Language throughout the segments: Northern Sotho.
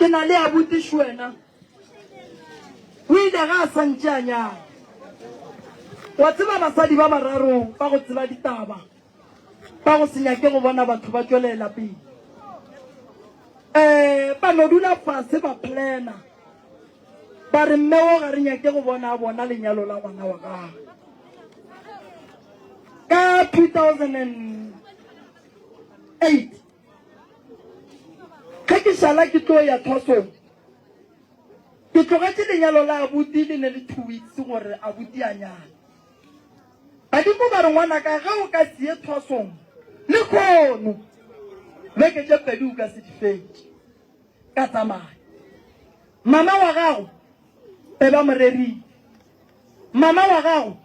Ke na le abuti Shuena. O ile ge a sa ntše a nyala. Wa tseba basadi ba bararo ba go tseba ditaba, ba go se nyake go bona batho ba tšwelela pele. Eh, ba no dula fase ba plana. Ba re mme wo ga re nyake go bona a bona lenyalo la ngwana wa gagwe. Ka 2008 Ge ke šala ke tlo ya thwasong, ke tlogetše lenyalo la abuti le ne le two weeks gore abuti a nyale. Badimo ba re ngwanaka ge o ka se ye thwasong lehono beke tše pedi o ka se di fetše. Ka tsamaya. Mama wa gago be ba mo rerile. Mama wa gago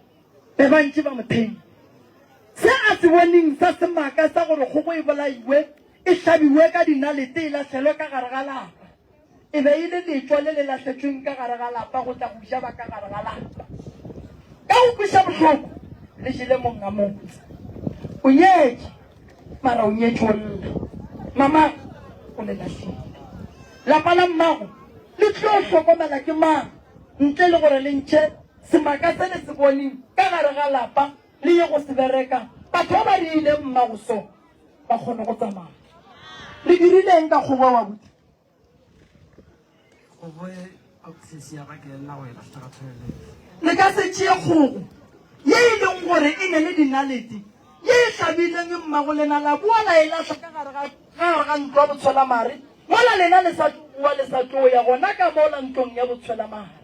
be ba ntše ba mo theile. Se a se boneng sa semaka sa gore kgogo e bolaiwe, e hlabiwe ka dinalete e lahlelwe ka gare ga lapa, e be e le letšwa le le lahletšweng ka gare ga lapa go tla go ja ba ka gare ga lapa. Ka go kweša bohloko, le jele monga motse. O nyetše, mara o nyetše o lla. Mama o le lahlile. Lapa la mmago le tlo hlokomela ke mang ntle le gore le ntšhe semaka se le se boneng ka gare ga lapa le ye go se bereka, batho ba ba riileng mmago so ba kgone go tsamaya. Le dirile eng ka kgogo wa buti? Kgogo e sesi ya ka ke nna go e lahla ka toilet. Le ka se tšee kgogo ye e leng gore e ne le dinalete ye e hlabileng mmago lena la boa la e lahla ka gare ga gare ga ntlo ya botshwelamare mola lena le sa tlo boa le sa tlo ya gona ka mola ntlong ya botshwelamare.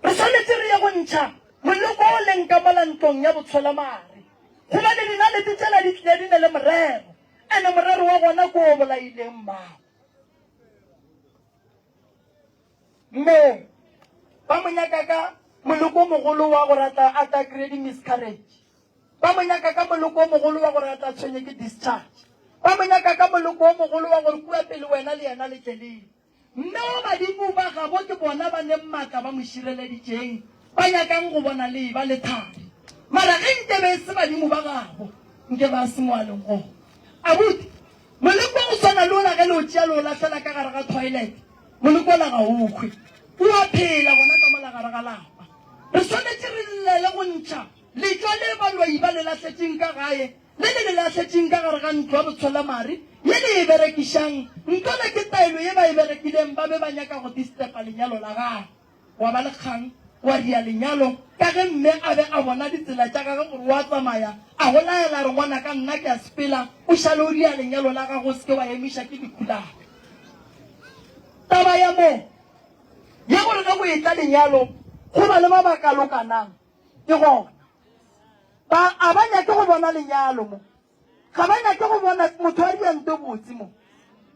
Re swanetše re ye go ntšha moloko o leng ka mola ntlong ya botshwelamare, gobane dinalete tšela di tlile di ne le morero, ene morero wa gona ke o bolaileng mmago. Mme ba mo nyaka ka moloko o mogolo wa gore a tla a tla kry-e di-miscarriage. Ba mo nyaka ka moloko o mogolo wa gore a tla tshwenye ke discharge. Ba mo nyaka ka moloko o mogolo wa gore kua pele wena le yena le tle le Mme wa badimo ba gabo ke bona ba neng maatla ba mo šireleditšeng, ba nyakang go bona le eba le thari. Mara ge nke be e se badimo ba gabo, nke ba se mo a leng gona. Abuti, moleko o swana le ola ge le o tšea le o lahlela ka gare ga toilet, moleko ola ga o hwe. O a phela gona ka mola gare ga lapa. Re swanetše re llele go ntšha letšwa le baloi ba le lahletšeng ka gae Le le le lahletšeng ka gare ga ntlo ya botshwelamare ye le e berekišang, ntlwana ke taelo ye ba e berekileng ba be ba nyaka go distepa lenyalo la gagwe. Gwa ba le kgang, gwa ria lenyalo, ka ge mme a be a bona ditsela tša gagwe gore o a tsamaya, a go laela a re, Ngwanaka, nna ke a sepela, o šale o ria lenyalo la gago, o se ke wa emiša ke lehu la ka. Taba ya mo ya gore ge go etla lenyalo go ba le ba ba kalokanang ke gona. Ba a ba nyake go bona lenyalo mo. Ga ba nyake go bona motho a dira nto botse mo.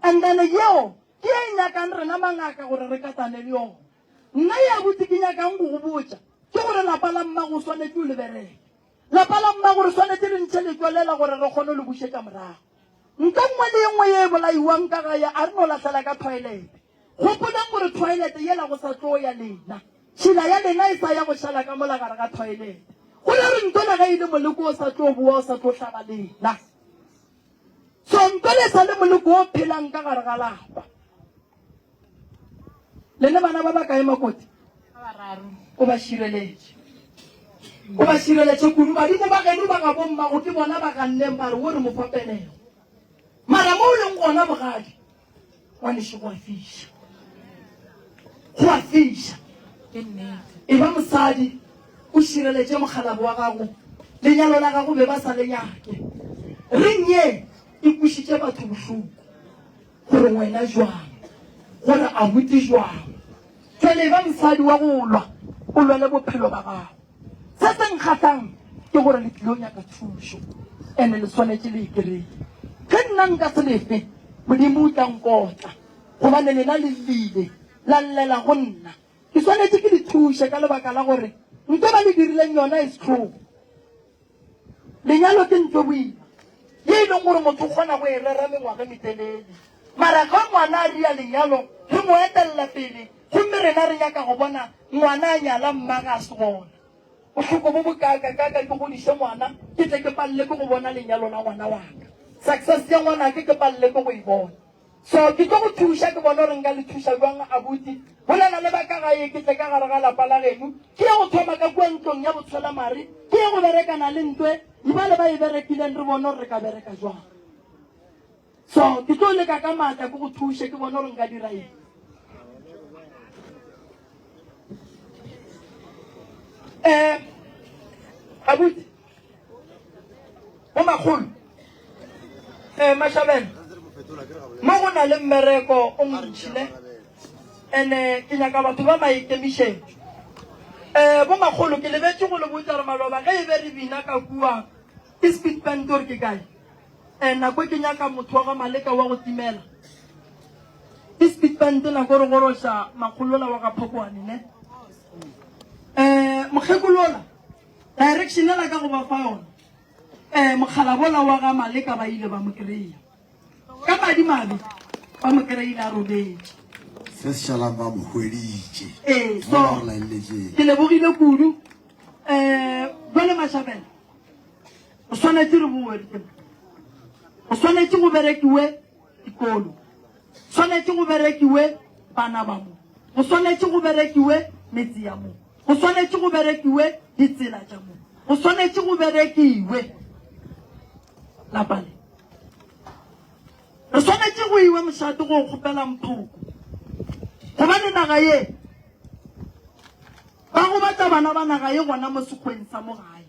And then yeo ke ye e nyakang rena mangaka gore re katane le yona. Nna ya botse ke nyakang go go botša ke gore lapa la mmago o swanetše o le bereke. Lapa la mmago re swanetše re ntšhe letšwa lela gore re kgone go le bušetša morago. Nto nngwe le ye nngwe ye e bolaiwang ka gae a re no lahlela ka toilet. Gopolang gore toilet yela go sa tlo ya lena. Tšhila ya lena e sa ya go šala ka mola gare ga toilet. Go ra re ntona ge e le moleko o sa tlo boa o sa tlo hlaba lena. So ntona e sa le moleko o phelang ka gare ga lapa. Le ne bana ba ba kae makoti? O ba šireletše. O ba šireletše kudu. Badimo ba geno ba ga bommago ke bona ba ganneng ba re wo re mo fa pelego. Mara mo o leng gona bogadi Ngwanešu, go a fiša. Go a fiša. E ba mosadi, o šireletše mokgalabo wa gago, lenyalo la gago be ba sa le nyake. Reng ye e kwešitše batho bohloko, gore wena jwang, gore abuti jwang. Jwale e ba mosadi wa go lwa, o lwele bophelo ba gago. Se se nkgahlang ke gore le tlilo nyaka thušo, ene le swanetše le e kreye. Ge nna nka se le fe, Modimo o tla nkotla, gobane lena le llile la llela go nna. Ke swanetše ke le thuše ka lebaka la gore nto ba le dirileng yona e sehlogo. Lenyalo ke ntho e boima ye e leng gore motho o kgona go e rera mengwaga e metelele. Mara ge ngwana a ria lenyalo re mo etelela pele gomme rena re nyaka go bona ngwana a nyala mmage a se gona. Bohloko bo bokaakakaaka ke godiše ngwana ke tle ke palele ke go bona lenyalo la ngwana wa ka. Success ya ngwanake ke palele ke go e bona. So ke tlo go thuša ke bone gore nka le thuša bjang abuti. Bolela le ba ka gae ke tle ka gare ga lapa la geno. Ke ye go thoma ka kua ntlong ya botshwelamare, ke ye go berekana le ntwe bale ba e berekileng re bone gore re ka bereka jwang. So ke tlo leka ka maatla ke go thuše ke bone gore nka dira eng. Eh, abuti, bo makgolo, eh, Mashabela, mo go na le mmereko o montši ne, ene ke nyaka batho ba maikemišetšo. Eh, bo makgolo, ke lebetše go le botša gore maloba ge e be re bina ka kua ke speed band gore ke kae. Eh, nako ke nyaka motho wa ga Maleka wa go timela. Ke speed band nako re goroša makgolola wa ga Phokwane ne. Eh, mokgekolola direction ela ka go ba fa yona. Eh, mokgalabola wa ga Maleka ba ile ba mo kry-a. Ka madimabe ba mo kry-ile a robetše. Se se šalang ba mo hweditše. Ee, so Mola re laeletšeng. ke lebogile kudu. Eh, jwale Mashabela Go swanetše re boe re Go swanetše go berekiwe dikolo. Swanetše go berekiwe bana ba mo. Go swanetše go berekiwe metse ya mo. Go swanetše go berekiwe ditsela tša mo. Go swanetše go berekiwe lapa le. Re swanetše go iwe mošate go kgopela mphoko. Gobane naga ye ba gobatša bana ba naga ye gona mo sekgweng sa mo gae.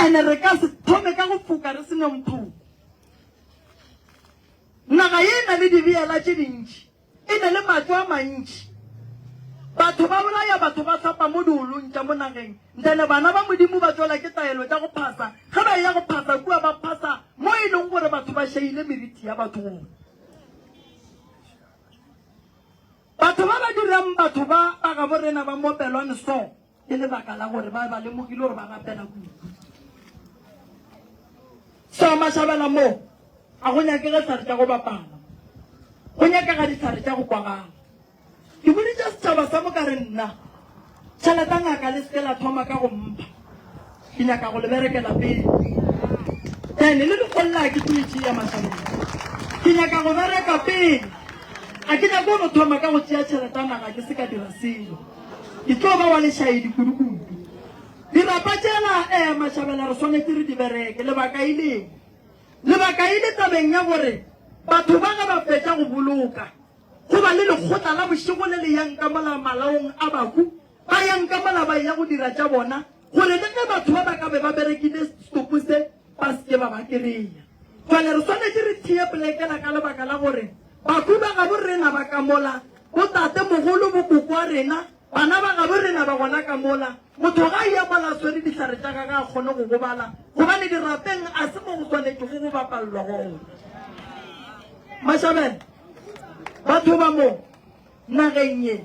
Ene re ka se thome ka go foka re se ne mphoko. Naga ye e na le dibeela tše dintši, e na le matlo a mantši. Batho ba bolaya batho ba hlapa mo diolong tša mo nageng. Ntene bana ba Modimo ba tšwela ke taelo tša go phasa. Ge ba eya go phasa kua ba phasa mo e leng gore batho ba šaile meriti ya batho gona. Batho ba ba dirang batho ba ba gabo rena ba mopelwane so Ke lebaka la gore ba ba lemogile gore ba rapela kudu. So Mashabela mo a go nyakege hlare tša go bapala, go nyakega dihlare tša go kwagala. Ke boditše setšhaba sa mo ka re nna tšheleta ngaka le seke la thoma ka go mpha, ke nyaka go le berekela pele. Then le lekgolla ke tlo e tšea Mashabela. Ke nyaka go bereka pele, a ke nyake go no thoma ka go tšea tšheleta naga ke se ka dira selo. Ke tlo ba wa lešaedi kudu-kudu. Dirapa tšela, ee, Mashabela, re swanetše re di bereke. Lebaka e le eng? Lebaka e le tabeng ya gore batho ba ge ba fetša go boloka, go ba le lekgotla la bošego le le yang ka mola malaong a bahu, ba yang ka mola ba eya go dira tša bona, gore le ge batho ba ba ka be ba berekile setopo se, ba se ke ba ba kereya. Jwale re swanetše re thee polekela ka lebaka la gore bahu ba gabo rena ba ka mola, botate mogolo, bokoko wa rena, bana ba gabo rena ba gona ka mola. Motho ga a eya mola a swere dihlare tša gagwe a kgone go gobala, gobane dirapeng a se mo go swanetšego go bapallwa gona. Mashabela, batho ba mo nageng ye,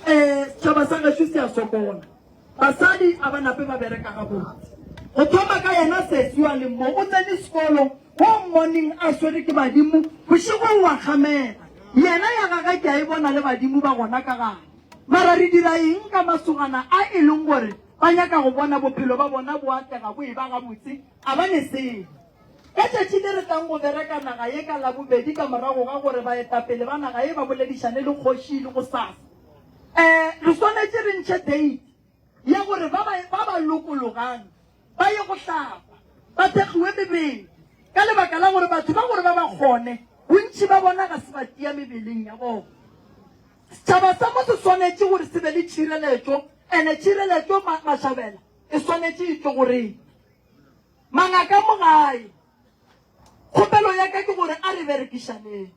um setšhaba sa gešo se a sokola. Basadi a ba nape ba bereka gabotse. Go thoma ka yena sesi wa leng mo, o tsene sekolo go morning a swere ke badimo, bošegong wa kgamela. Yena ya gagwe ke a e bona le badimo ba gona ka gare. Mara re dira eng ka masogana a e leng gore ba nyaka go bona bophelo ba bona bo atlega bo eba gabotse, a ba ne selo. Ka tšatši le re tlang go bereka naga ye ka Labobedi ka morago ga gore baetapele ba naga ye ba boledišane le kgoši le gosasa, Ee, re swanetše re ntšhe date ya gore ba ba, ba ba lokologang ba ye go hlapa, ba thekgiwe mebele, ka lebaka la gore batho ba gore ba ba kgone, bontši ba bona ga se ba tia mebeleng ya bona. Setšhaba sa mo se swanetše gore se be le tšhireletšo, ene tšhireletšo ma, mašabela e swanetše e tšwe go rena. Mangaka mo gae, kgopelo ya ka ke gore a re berekišaneng.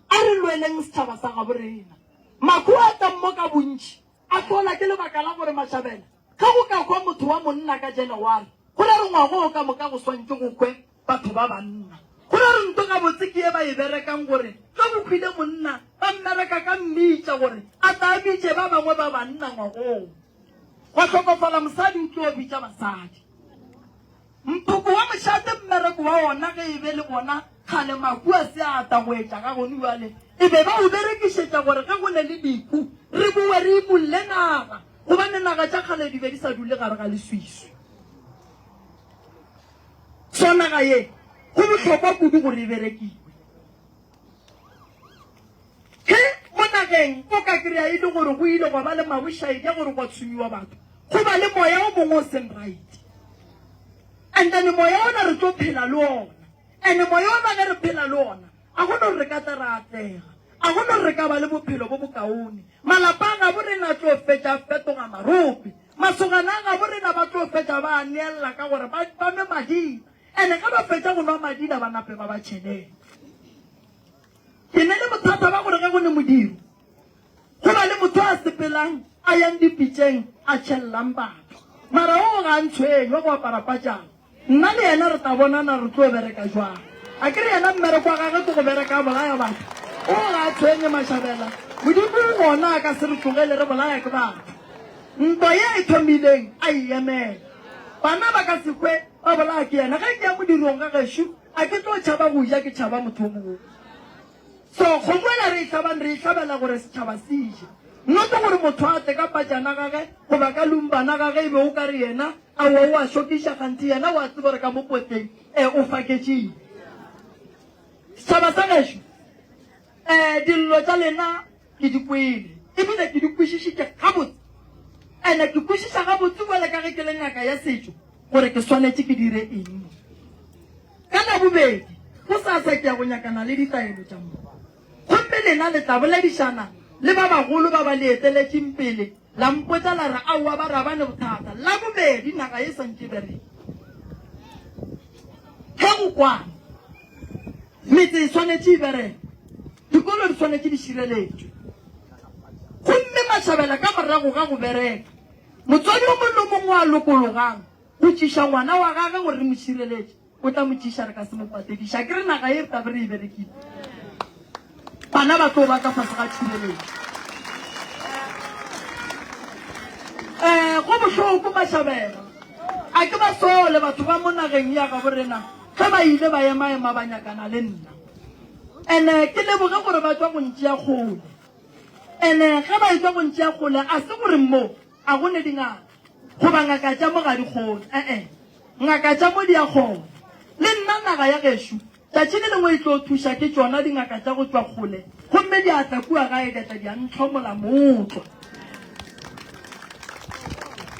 A re lweleng setšhaba sa gabo rena. Makhu a tlang mo ka bontši a hlola ke lebaka la gore Mashabela ge go ka hwa motho wa monna ka January go ra re ngwaga o ka moka go swantše go hwe batho ba banna. Go ra re nto gabotse ke ye ba e berekang gore ge go hwile monna ba mmereka ka mmitša gore a tla a bitše ba bangwe ba banna ngwagong. Gwa hlokofala mosadi o tlo bitša basadi. Mphoko wa mošate mmereko wa wona ge e be le bona kgale mahu a se a ata go etša ga gone bjale, e be ba o berekišetša gore ge go ne le dikhu re bowe re imulle naga, gobane naga tša kgale di be di sa dule gare ga leswiswi. So naga ye go bohlokwa kudu gore e berekiwe. Ge mo nageng o ka kry-a e le gore go ile gwa ba le mabošaedi a gore gwa tshwenyiwa batho, go ba le moya o mongwe o seng right. And then moya ona re tlo phela le ona. And moya ona ge re phela le ona, a go no re ka tla ra atlega. A go no re ka ba le bophelo bo bokaone. Malapa a gabo rena a tlo fetša a fetoga marope. Masogana a gabo rena ba tlo fetša ba a neella ka gore ba, ba nwe madila. And ge ba fetša go nwa madila ba nape ba ba tšhelele. Ke ne le bothata ba gore ge go ne modiro, go ba le motho a sepelang a yang dipitšeng a tšhellang batho. Mara oo ga a ntshwenye, wa go apara patšana. Nna le yena re tla bonana re tlo bereka jwang. A ke re yena mmereko wa gagwe ke go bereka a bolaya batho. Oo ga a tshwenye Mashabela. Modimo o gona a ka se re tlogele re bolaya ke batho. Ntwa ye a e thomileng a e emele. Bana ba ka se hwe ba bolaya ke yena. Ge ke ya modirong ga gešo A ke tlo tšhaba go ja ke tšhaba motho o mongwe? So kgomo ela re e hlabang re e hlabela gore setšhaba se je. Not gore motho a tle ka patšana gage goba ka lumbana gage e be o ka re yena aowa o a šokiša kganthe yena o a tseba gore ka mo potleng e o faketšeng. Setšhaba sa gešo um dillo tša lena ke di kwele ebile ke di kwešišitše gabotse ene ke kwešiša gabotse bjale ka ge ke le ngaka ya setšo gore ke swanetše ke dire eng mo. Ka Labobedi, gosasa ke ya go nyakana le ditaelo tša mo. Gomme lena le tla boledišana le ba bagolo ba ba le eteletšeng pele, la mpotša la re, Aowa, ba ra ba ne bothata. Labobedi, naga e sa ntše e bereka. Ge go kwana, metse e swanetše e bereke, dikolo di swanetše di šireletšwe. Gomme Mašabela ka morago ga go bereka, Motswadi o mongwe le o mongwe a lokologang go tšiša ngwana wa gagwe gore re mo šireletše, o tla mo tšiša, re ka se mo patediše. A ke re naga ye re tla be re e berekile, bana ba tlo ba ka fase ga tšhireletšo. Um go bohloko Mašabela, a ke ba sole batho ba mo nageng ya gabo rena ge ba ile ba emaema ba nyakana le nna. And-e ke leboge gore ba tšwa go ntšea kgole. Ene ge ba etšwa go ntšea kgole, a se gore mo a go ne dingaka, goba ngaka tša mo ga di kgone. E-e, ngaka tša mo di a kgona. Le nna naga ya gešo, tšatši le lengwe e tlo thuša ke tšona dingaka tša go tšwa kgole, gomme di a tla kua gae di a tla di a ntlhomola mootlwa.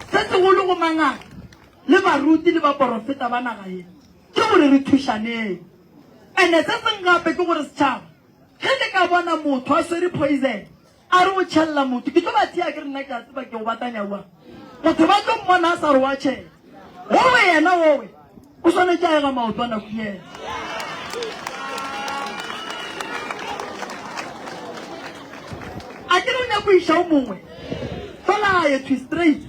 Se segolo go mangaka le baruti le baporofeta ba naga ye ke gore re thušaneng. Ene se seng gape ke gore setšhaba Ge le ka bona motho a swere poison a re o tšhella motho, ke tlo ba tia ke re nna ke a tseba ke o batanya wa. Motho ba tlo mmona a sa re wa tšhela. Wowe yena wowe o swanetše a ega maoto a nakuyela. A ke re o nyako iša o mongwe fela a ye thwi straight.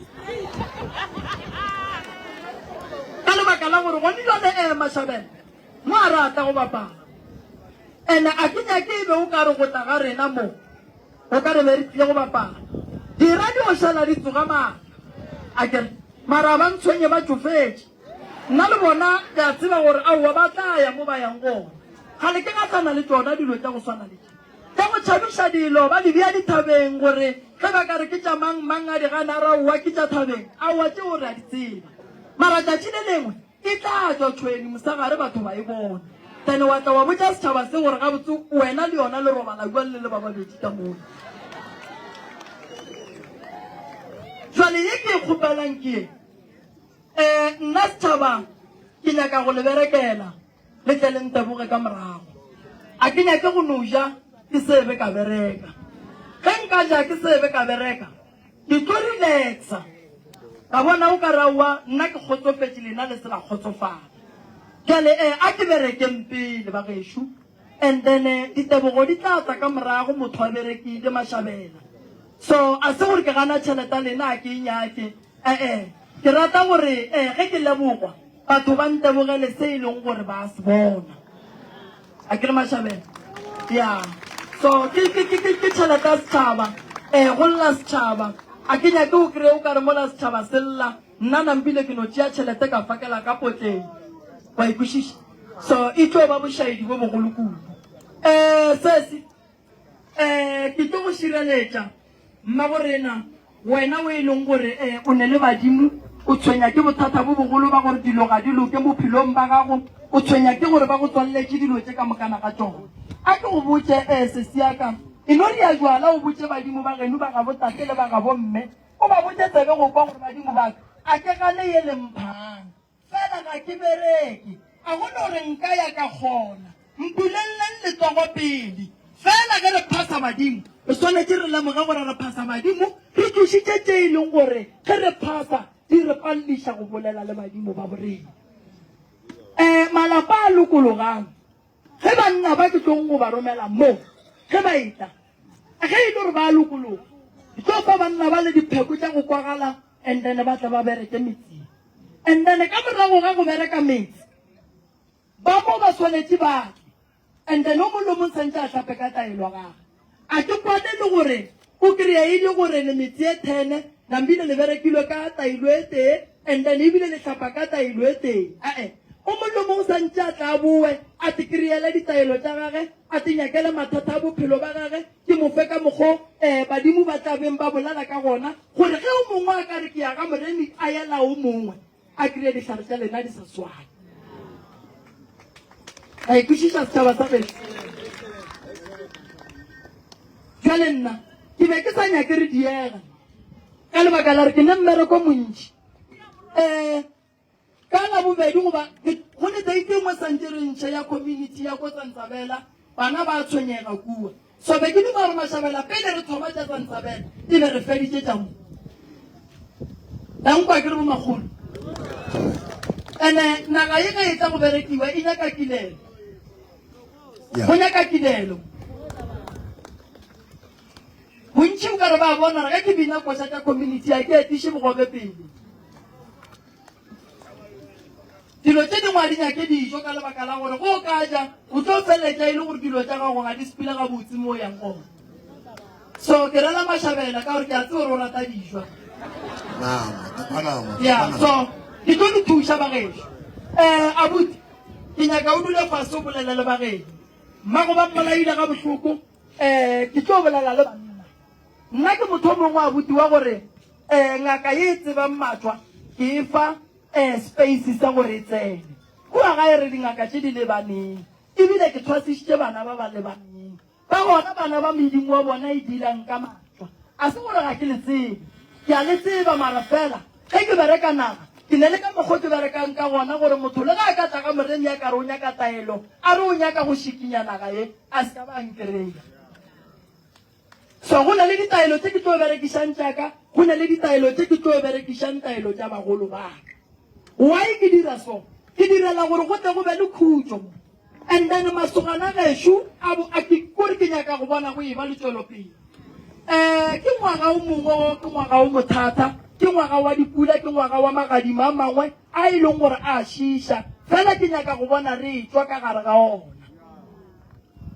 Ka lebaka la gore gone jwale eh Mashabela mo a rata go bapala. And a ke nyake e be o ka re go tla ga rena mo o ka re be re tlile go bapala. Dira di o šala di tsoga maatla. A ke re, mara ba ntshwenye ba tšofetše. Nna le bona ke a tseba gore aowa ba tla ya mo ba yang gona. Kgale ke gahlana le tšona dilo tša go swana le tše. Tša go tšhabiša dilo ba di bea dithabeng gore ge ba ka re ke tša mang mang a di gana a re aowa ke tša thabeng. Aowa tšeo re a di tseba. Mara tšatši le lengwe E tla tšwa tšhwene mosegare batho ba e bona. Then wa tla wa botša setšhaba se gore gabotse wena le yona le robala bjang le le ba babedi ka mola. Jwale ye ke e kgopelang ke ye, um nna setšhaba ke nyaka go le berekela le tle le nteboge ka morago. A ke nyake go no ja ke se be ka bereka. Ge nka ja ke se be ka bereka, Ke tlo relaxa ka bona o ka re aowa nna ke kgotsofetše lena le se la kgotsofala. Bjale eh a ke berekeng pele ba gešo and then ditebogo di tla tla ka morago motho a berekile Mashabela. So a se gore ke gana tšhelete ya lena a ke e nyake eh eh ke rata gore eh ge ke lebogwa batho ba ntebogele se e leng gore ba se bona. A ke re Mashabela? Ya. So ke ke ke ke ke tšhelete ya setšhaba. Eh go lla setšhaba. A ke nyake o kry-e o ka re mola setšhaba se lla nna nampile ke no tšea tšhelete ka fakela ka potleng. Wa e kwešiša? So e tlo ba bošaedi bo bogolo kudu. Eh sesi Eh, ke tlo go šireletša, mmagorena, wena o e leng gore eh, o ne le badimo, o tshwenya ke bothata bo bogolo ba gore dilo ga di loke bophelong ba gago, o tshwenya ke gore ba go tswaleletše dilo tše ka mokana ga tšona. A ke go botše, eh, sesi ya ka, E no ria jwala o botše badimo ba geno ba gabo tate le ba gabo mme, o ba botše tsebe go kwa gore badimo ba ka, a ke gane ye le mphang. Fela ga ke bereke, a go no re nka ya ka kgona. Mpulelleng letsogo pele. Fela ge re phasa badimo, re swanetše re lemoge gore re phasa badimo, re tlošitše tše e leng gore ge re phasa di re palliša go bolela le badimo ba borena. Um malapa a lokologang. Ge banna ba ke tlong go ba romela mo, ge ba etla, ge e le gore ba a lokologa, ke tlo fa banna ba le dipheko tša go kwagala and then ba tla ba bereke metseng. And then ka morago ga go bereka metse, ba mo ba swanetše ba tle and then o mong le o mong santše a hlape ka taelo ya gage. A ke kwane le gore o kry-e e le gore le metse e thene nambile le berekilwe ka taelo e tee and then ebile le hlapa ka taelo e tee. Ae, o mong le mong santše a tla a bowe a te kry-ele ditaelo tša gage, a te nyakele mathata a bophelo ba gage, ke mo fe ka mokgo um badimo ba tla beng ba bolela ka gona, gore ge o mongwe a ka re ke ya ga Moremi a yela o mongwe, a kry-e dihlare tša lena di sa swane. A e kwešiša setšhaba sa gešo? Jwale nna ke be ke sa nyake re diega ka lebaka la re ke ne mmereko montši. Um ka labobedi goba go ne date e nngwe santse re ntšhe ya community ya ko Tsantsabela, bana ba tshwenyega kua. So be ke duma gore Mashabela pele re thoma tša Tsantsabela e be re feditše tša mo. La nkwa ke re bomakgolo. Ene naga ye ge e tla go berekiwa e nyaka kilelo. Go nyaka kilelo. Bontši o ka re ba bona re ge ke bina koša tša community a ke etiše bogobe pele. Dilo tše dingwe ga di nyake dijo ka lebaka la gore ge o ka ja o tlo feleletša e le gore dilo tša gago ga di sepele gabotse mo o yang gona. So ke rela Mashabela ka gore ke a tseba gore o rata dijo. Nama, tapa nama, Ya, tapa nama. so ke tlo le thuša bagešo. Eh, abuti, ke nyaka o dule fase o bolele le bageno. Mmago ba mmolaile ga bohloko, eh, ke tlo bolela le banna. Nna ke motho o mongwe abuti wa gore eh, ngaka ye e tsebang matšwa ke e fa eh, space sa gore e tsene. Kua gae re dingaka tše di lebaneng, ebile ke thwasišitše bana ba ba lebaneng. Ka gona bana ba medimo wa bona e dilang ka matšwa. A se gore ga ke le tsebe, ke a le tseba, mara fela ge ke bereka naga, ke ne le ka mokgo ke berekang ka gona gore motho le ge a ka tla ga moremi a ka re o nyaka taelo, a re o nyaka go šikinya naga ye, a se ka ba a nkereya. So go na le ditaelo tše ke tlo berekišang tša ka, go na le ditaelo tše ke tlo berekišang taelo tša bagolo ba ka. Why ke dira so? Ke direla gore go tle go be le khutšo mo. And then masogana gešo a bo a ke kore ke nyaka go bona go eba le tšwelopele. Eh ke ngwaga o mongwe o ke ngwaga o mothata, ke ngwaga wa dipula, ke ngwaga wa magadima a mangwe a e leng gore a šiša. Fela ke nyaka go bona re etšwa ka gare ga ona.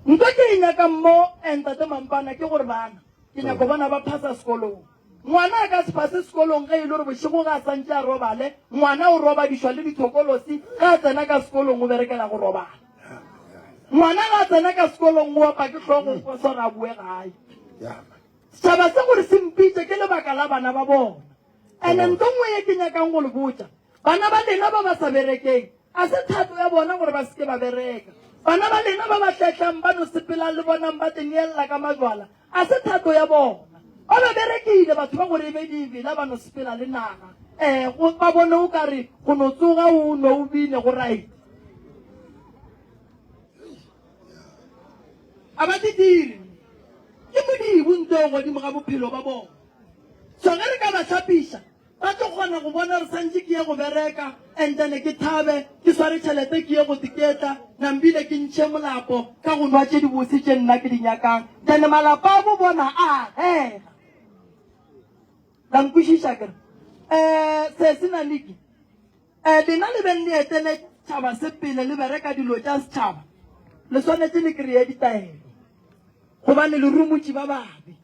Ntho ke e nyakang mo eh, Ntate Mampana ke gore bana ke nyako bona ba phasa sekolong. Ngwana a ka se phase sekolong ge e le gore bošego ga a santše a robale, ngwana o robadišwa le dithokolosi ge a tsena ka sekolong o berekela go robala. Ngwana ga a tsena ka sekolong o opa ke hlogo o kwa swara a boe gae. Setšhaba se gore se mpitše ke lebaka la bana ba bona. Ene ntho nngwe ye ke nyakang go le botša, bana ba lena ba ba sa berekeng, A se thato ya bona gore ba se ke ba bereka. Bana ba lena ba ba hlehlang ba no sepelang le bonang ba teneella ka majwala, a se thato ya bona. Ba ba berekile batho ba gore e be dibela ba no sepela le naga. Eh, go, ba bone o ka re go no tsoga o nwe o bine go right. A ba di dire. Ke modibo nto godimo ga bophelo ba bona. So ge re ka ba hlapiša, Ba tlo kgona go bona gore santše ke ye go bereka and then ke thabe, ke sware tšhelete ke ye go tiketla, nambile ke ntšhe molapo ka go nwa tše dibose tše nna ke di nyakang. Then malapa a bo bona a agega. La nkwešiša akere? Eh, sesi Naniki, eh, lena le beng le etele setšhaba se pele le bereka dilo tša setšhaba, le swanetše le kry-e ditaelo gobane le rumotše ba babe.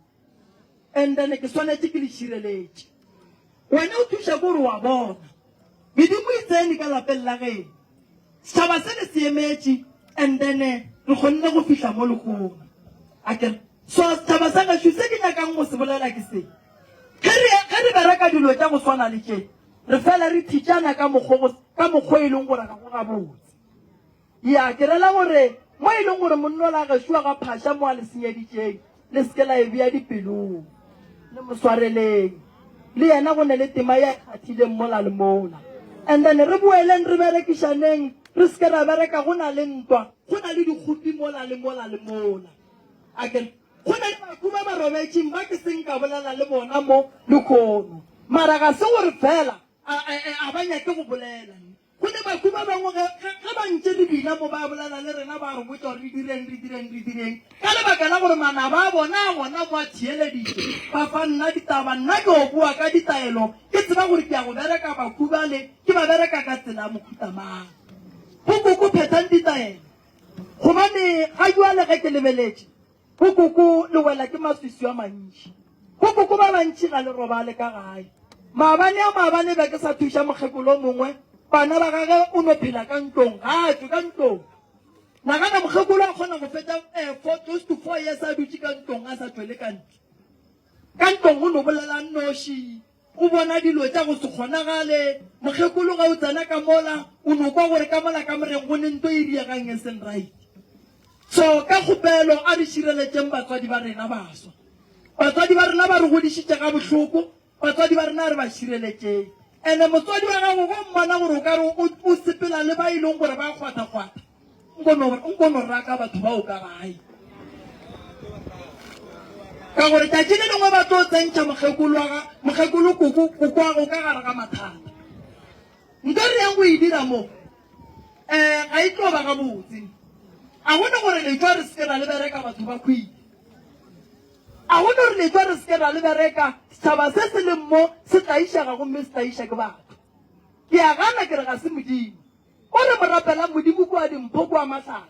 And then ke swanetše ke le šireletše. Wena o thuša ke gore wa bona. Medimo e tsene ka lapeng la geno. Setšhaba se le se emetše and then re kgonne go fihla mo lehono. Akere? So setšhaba sa gešo se ke nyakang go se bolela ke se. Ge re ge re bereka dilo tša go swana le tše, re fela re thitšana ka mokgo ka mokgo e leng gore ga go gabotse. Ya, ke rela gore mo e leng gore monnola gešo wa ga Phasha mo a le senyeditšeng. Le se ke la e bea dipelong. Le mo swareleng. Le yena go ne le tema ye a e kgathileng mola le mola. And then re boeleng re berekišaneng, re se ke ra bereka go na le ntwa, go na le dikgopi mola le mola le mola. Akere go na le baku ba ba robetšeng ba ke seng ka bolela le bona mo lehono. Mara ga se gore fela a, a, a ba nyake go bolela. Go ne baku ba bangwe ge, ge, ge ba ntše re bina mo ba bolela le rena ba re botša gore re direng, re direng, re direng. Ka lebaka la gore manaba a bona a gona mo a theeleditše, ba fa nna ditaba, nna ke o boa ka ditaelo, ke tseba gore ke ya go bereka baku bale, ke ba bereka ka tsela ya mohuta mang. Bo koko phethang ditaelo. Gobane ga bjale ge ke lebeletše, Bo koko le wela ke maswiswi a mantši. Bo koko ba bantši ga le robale ka gae. Maabane a maabane be ke sa thuša mokgekolo o mongwe, bana ba gage o no phela ka ntlong, ga a tšwe ka ntlong. Nagana mokgekolo a kgona go fetša eh, close to four years a dutše ka ntlong a sa tšwele ka ntle. Ka ntlong o no bolela nnoši, o bona dilo tša go se kgonagale. Mokgekolo ga o tsena ka mola, o no kwa gore ka mola kamoreng go ne nto e diegang e seng right. So ka kgopelo a re šireletšeng batswadi ba rena baswa. Batswadi ba rena ba re godišitše ga bohloko, batswadi ba rena a re ba šireletšeng. Ene motswadi wa gago go mmona gore o ka re o sepela le ba e leng gore ba kgwatha-kgwatha, nko no nko no raka batho bao ka gae. Ka gore tšatši le lengwe ba tlo tsentšha mokgekolo wa ga mokgekolo koko koko wa go ka gare ga mathata. Nto re yang go e dira mo um ga e tlo ba gabotse. A go ne gore letšwa re se ke ra le bereka batho ba khwile. A go ne gore letšwa re se ke ra le bereka setšhaba se se leng mo se tlaišega gomme se tlaiša ke batho. Ke a gana ke re ga se Modimo. O re mo rapelang Modimo kua dimpho kua mahlatse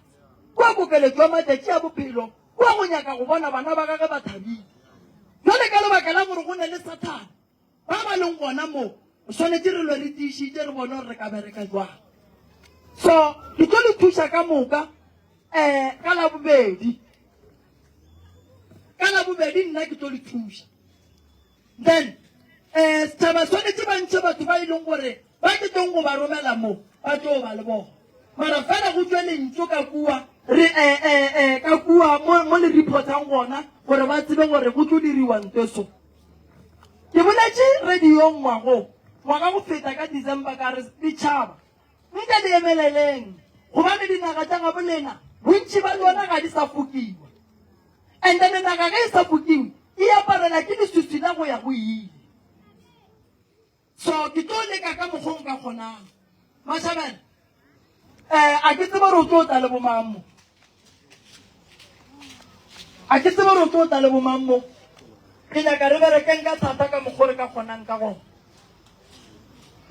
kua kokeletšo ya matšatši a bophelo kua go nyaka go bona bana ba gage ba thabile. Jwale ka lebaka la gore go ne le Sathane Ba ba leng gona mo, re swanetše re lwe re tiišitše re bone gore re ka bereka jwang. So, ke tlo le thuša ka moka um ka Labobedi. Ka Labobedi nna ke tlo le thuša. Then um setšhaba swanetše ba ntšhe batho ba e leng gore ba ke tlong go ba romela mo, ba tlo ba le bona. Mara fela go tšwe lentšu ka kua re eh, eh, eh, ka kua mo, mo le reportang gona gore ba tsebe gore go tlo diriwa nto so. Ke boletše radiong ngwago, ngwaga go feta ka December ka re, Ditšhaba, nke le emeleleng, gobane dinaga tša gabo lena, bontši ba tšona ga di sa fokiwa. And then naga ge e sa fokiwe, e aparela ke leswiswi la go ya go ile. So ke tlo leka ka mokgo nka kgonang. Mashabela, eh, a ke tsebe gore o tlo tla le bomang mo. A ke tsebe gore o tlo tla le bomang mo. Ke nyaka re berekeng ka thata ka mokgo re ka kgonang ka gona.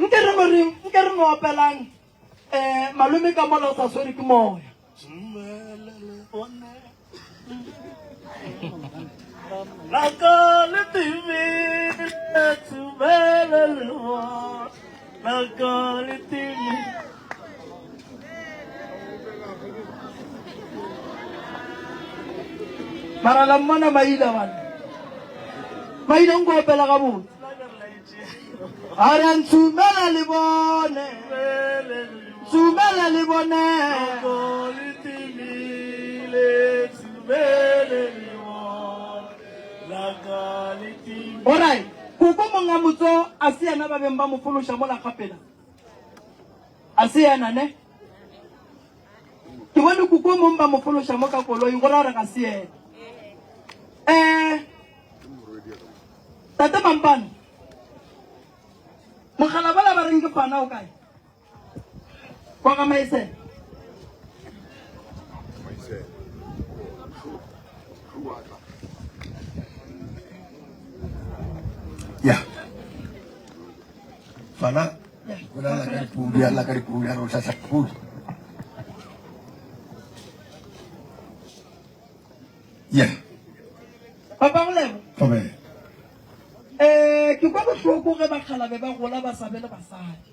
Nke re no re, nke re no opelang eh, malome ka mola o sa swere ke moya. Mara la mmona maila bana. Maila nko opela gabotse. A re ntshumela le bone. Ntshumela le bone. Alright, koko monga motso a se yena ba beng ba mo fološa mola gapela. A se yena ne? Ke bone koko mong ba mo fološa mo ka koloi go ra gore ga se yena. Eh Tate Mampane. Mogala bala ba reng ke fana o kae? Kwa ga Maisela. Ya. Fana. O la ka dipudi, a la ka dipudi, a re o hlahla dipudi. Ya. Papa Golebo. Thobela. Eh, ke kwa bohloko ge bakgalabe ba gola ba sa be le basadi.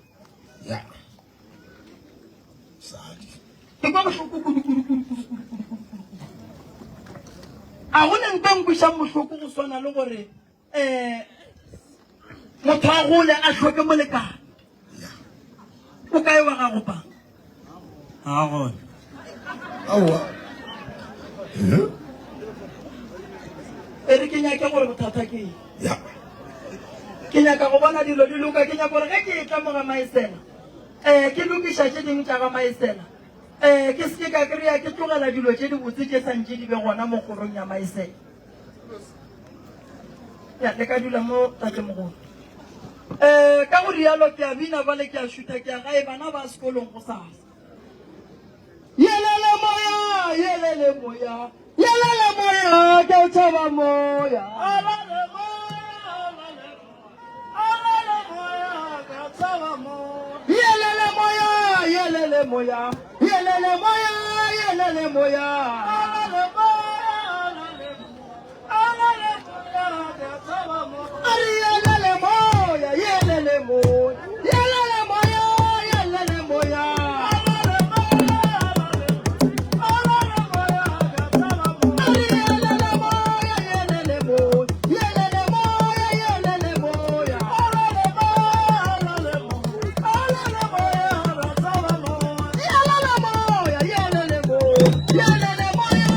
Ya. Sadi. Ke kwa bohloko kudu kudu kudu kudu kudu kudu kudu kudu. A go ne nto nkwišang bohloko go swana le gore eh motho a gole a hloke molekane. O kae wa gago pa? Ga gona. Aowa. Eh? E re ke nyake gore bothata ke eng. Ya. Ke nyaka go bona dilo di loka. Ke nyaka gore ge ke etla mo ga Maesela, um ke lokiša tše dingwe tša ga Maesela, um ke se ke ka kry-a ke tlogela dilo tše dibotse tše sa ntše di be gona mo kgorong ya Maesela. Ya, le ka dula mo, tatemogolo. Um ka go rialo ke a bina bale ke a šutha ke ya gae, bana ba sekolong gosasa. Yelele moya, yelele moya, yelele moya, ke o tšhaba moya. Alale moya, alale moya, alale moya, ke o tšhaba moya. Yelele moya, yelele moya, yelele moya, yelele moya. Alale moya, alale moya, alale moya, ke o tšhaba moya. A re yelele moya, yelele moya, yelele moya, yelele moya. Alale moya, alale moya, ke o tšhaba moya. A re yelele moya, yelele moya, yelele moya, yelele moya. Alale moya, alale moya, alale moya, ke o tšhaba moya. Yelele moya, yelele moya, yelele moya.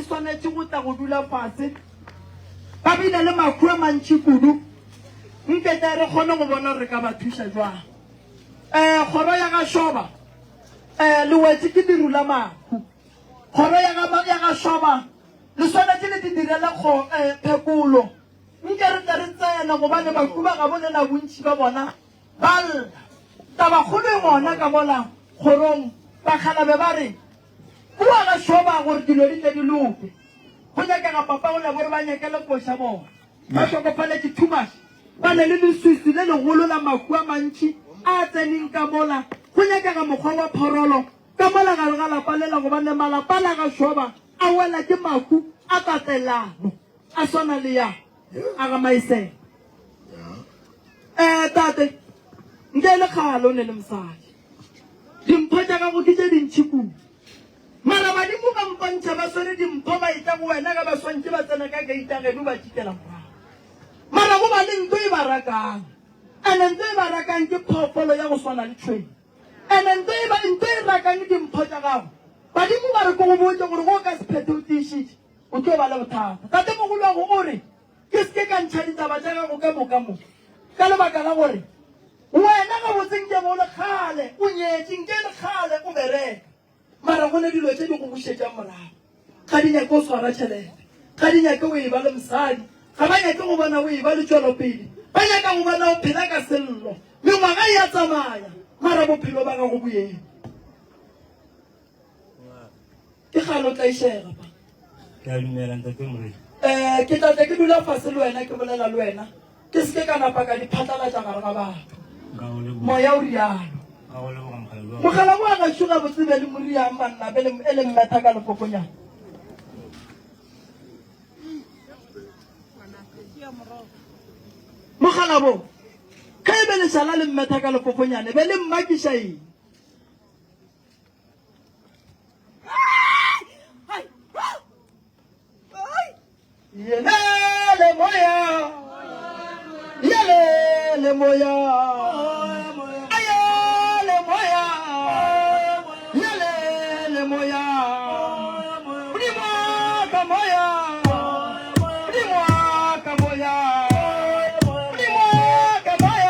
e swanetše go tla go dula fase. Ba bile le mahu a mantši kudu. Nke tle re kgone go bona gore re ka ba thuša jwang. Um kgoro ya ga Shoba, um le wetše ke leru la mahu. Kgoro ya ga, ya ga Shoba, le swanetše le di direle kgo, um phekolo. Nke re tle re tsene, gobane bahu ba gabo lena bontši ba bona ba lla. Tabakgolo e gona ka mola kgorong, bakgalabe ba re, Kua ga Shoba gore dilo di tle di loke, go nyakega papa go lebo re ba nyakele koša bona. Ba hlokofaletše too much, ba ne le leswiswi le legolo la mahu a mantši a tseneng ka mola. Go nyakega mokgwa wa phorolo ka mola gare ga lapa lela gobane malapa a la ga Shoba a wela ke mahu a tatelano a swana le ya a ga Maesela. Eh, tate, nke e le kgale o ne le mosadi. Dimpho tša gago ke tše dintši kudu. Mara badimo ba mpontšha ba swere dimpho ba etla go wena ge ba swantše ba tsena ka keita geno ba tšikela morago. Mara go ba le nto e ba rakang. Ene nto e ba rakang ke phoofolo ya go swana le tšhwene. Ene nto e ba nto e rakang dimpho tša gago. Badimo ba re ke go botše gore ge o ka se phethe o tiišitše, o tlo ba le bothata. Tatemogoloago o re Ke se ke ka ntšha ditaba tša gago ka moka mo, ka lebaka la gore wena gabotse nke be o le kgale o nyetše, nke e le kgale o bereka. Mara go ne dilo tše di go bušetšang morago. Ga di nyake o swara tšhelete, ga di nyake o eba le mosadi, ga ba nyake go bona o eba le tšwelopele, ba nyaka go bona o phela ka sello. Mengwaga e a tsamaya, mara bophelo ba gago bo eme. Ke kgale o tlaišega pa. Ke a dumela ntate Morena. Eh, ke tla tle ke dula fase le wena ke bolela le wena. Ke se ke ka napa ka di phatlalatša gare ga batho. Nka go leboga. Moya o rialo. Nka go leboga mokgalabje wa. Mokgalabje wa gašo gabotse be le moriang banna be le e le mmetha ka lefokonyana. Mokgalabo, ge e be le šala le mmetha ka lefokonyane be le mmakiša eng? Yelele moya, yelele moya, ayele moya, yelele moya, Modimo ka moya, Modimo ka moya, Modimo ka moya.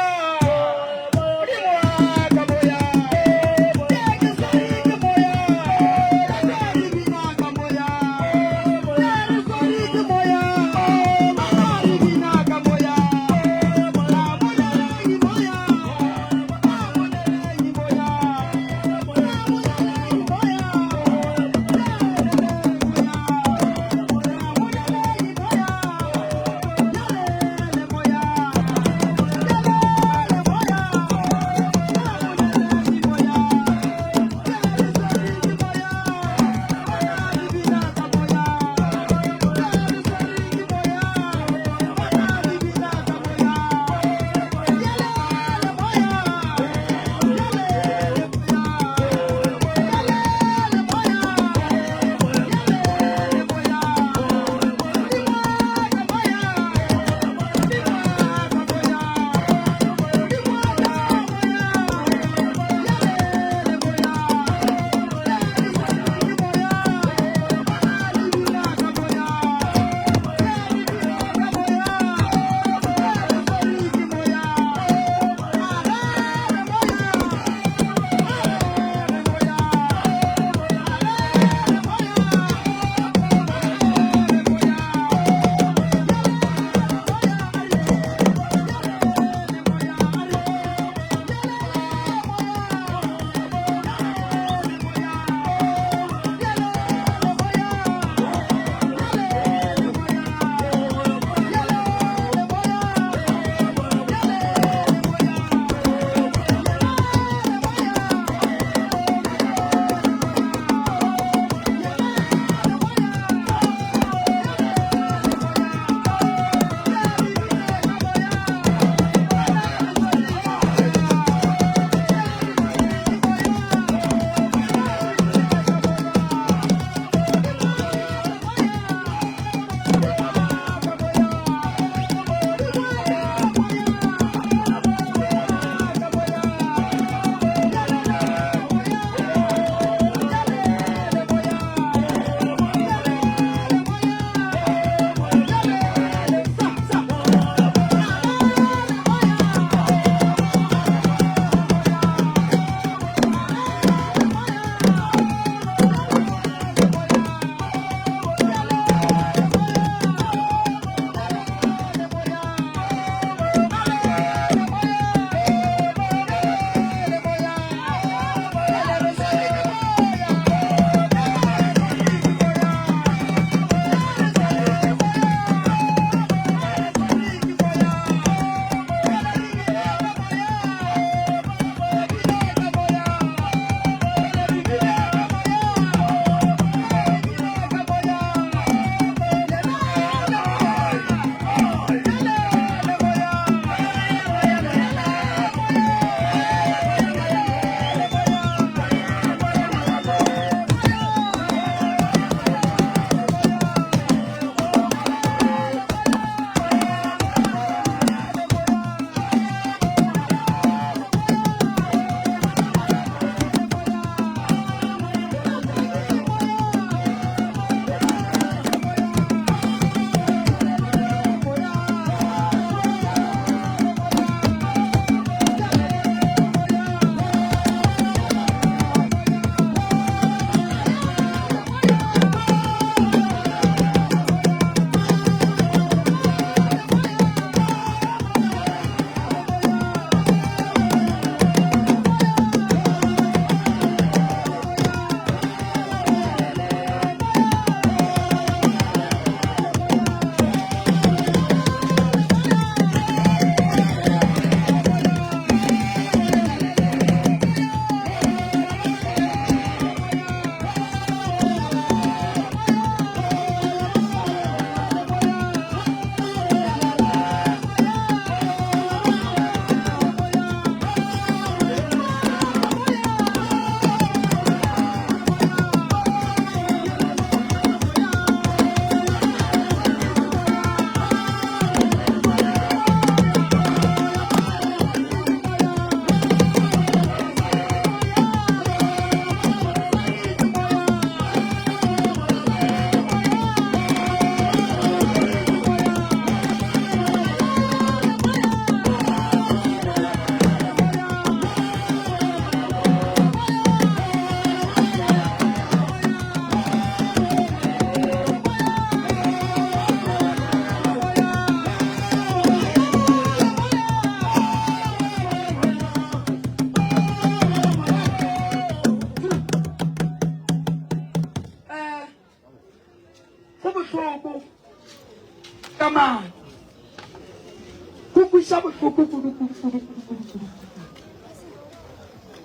kweša bohloko kudu kudu kudu kudu kudu kudu.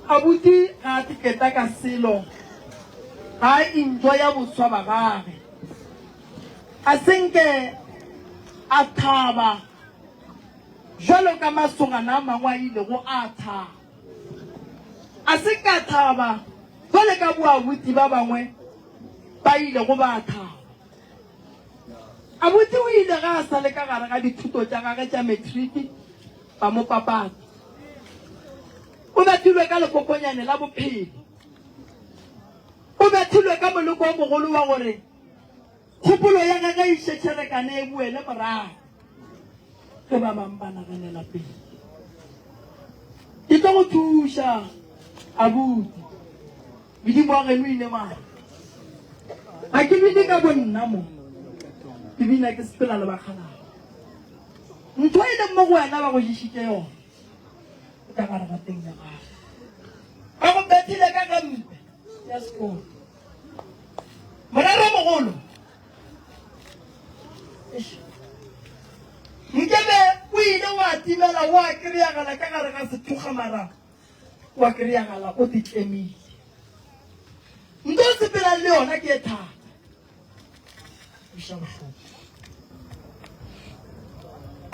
Abuti ga a tiketa ka selo, ga a enjoya boswa ba gage. A se nke a thaba bjalo ka masogana a mangwe a ilego a thaba. A se nke a thaba bjale ka boabuti ba bangwe ba ilego ba thaba. Abuti o ile ge a sa le ka gare ga dithuto tša gage tša matriki ba mo papatša. O bethilwe ka lekokonyane la bophelo. O bethilwe ka moleko o mogolo wa gore kgopolo ya gage e šetšherekane e boele morago ge ba bang ba naganela pele. Ke tlo go thuša, abuti. Modimo wa geno ile wa ga ke bine ka bonna mo, ke bina ke sepela le bakgalabo. Ntho e leng mo go wena ba go ješitše yona e ka gare ga teng ya gago. Ba go bethile ka gampe ya sekolo. Morero mogolo nkebe o ile wa timela wa kry-agala ka gare ga sethokga mara wa kry-agala o te tlemile. Nto o sepelang le yona ke e thata. Kweša bohloko.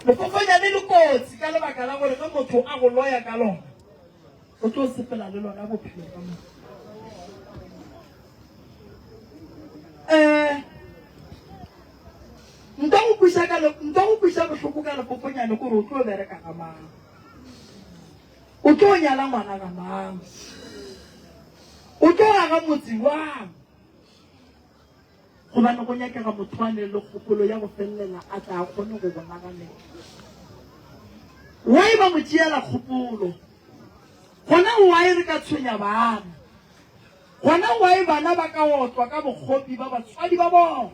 Lefofanyane le kotsi ka lebaka la gore ge motho a go loya ka lona, o tlo sepela le lona bophelo ka moka. Um nto go kweša ka nto go kweša bohloko ka lefofanyane kore o tlo bereka ga mang. O tlo nyala ngwana ga mang? O tlo aga motse bjang? Gobane go nyakega motho a ne le kgopolo ya go felelela a tla a kgone go go naganela. Why ba mo tšeela kgopolo? Gona why re ka tshwenya bana? Gona why bana ba ka otlwa ka bokgopi ba batswadi ba bona?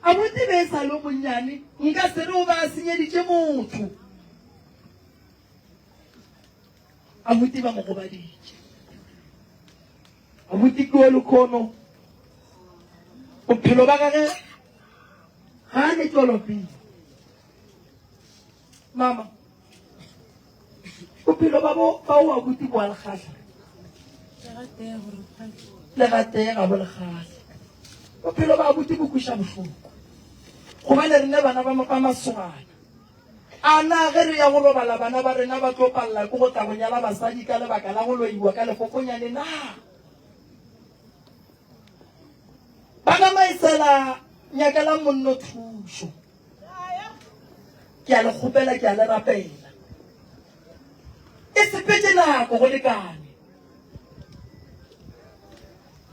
Abuti be e sa le o monnyane, nka se re o be a senyeditše motho. Abuti ba mo gobaditše. Abuti ke o lekhono. Bophelo ba gage ga a ne tšwelopele. Mama, bophelo ba bo ba o abuti bo a le kgahla? Le gatee ga bo le kgahle. Bophelo ba abuti bo kweša bohloko. Gobane rena bana ba ba masogana. A na ge re ya go robala bana ba rena ba tlo palela ke go tla go nyala basadi ka lebaka la go loiwa ka lefokonyane na? Bana Maesela nyakelang monno thušo. Ke a le kgopela, ke a le rapela. E sepetše nako go lekane.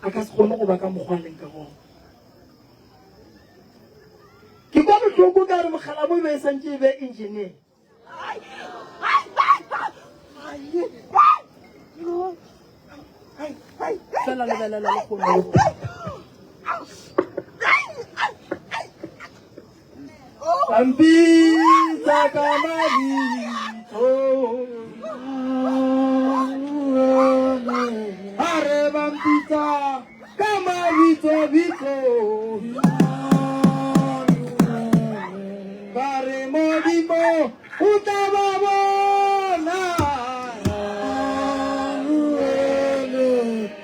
A ka se kgone go ba ka mokgwa a leng ka gona. Ke kwa bohloko ka gore mokgalabo e be e santše e be engineer. Fela lebelela le kgone. Bampitsa ka mabitso. A re bampitsa ka mabitso bitso. Ba re Modimo o tla ba bona.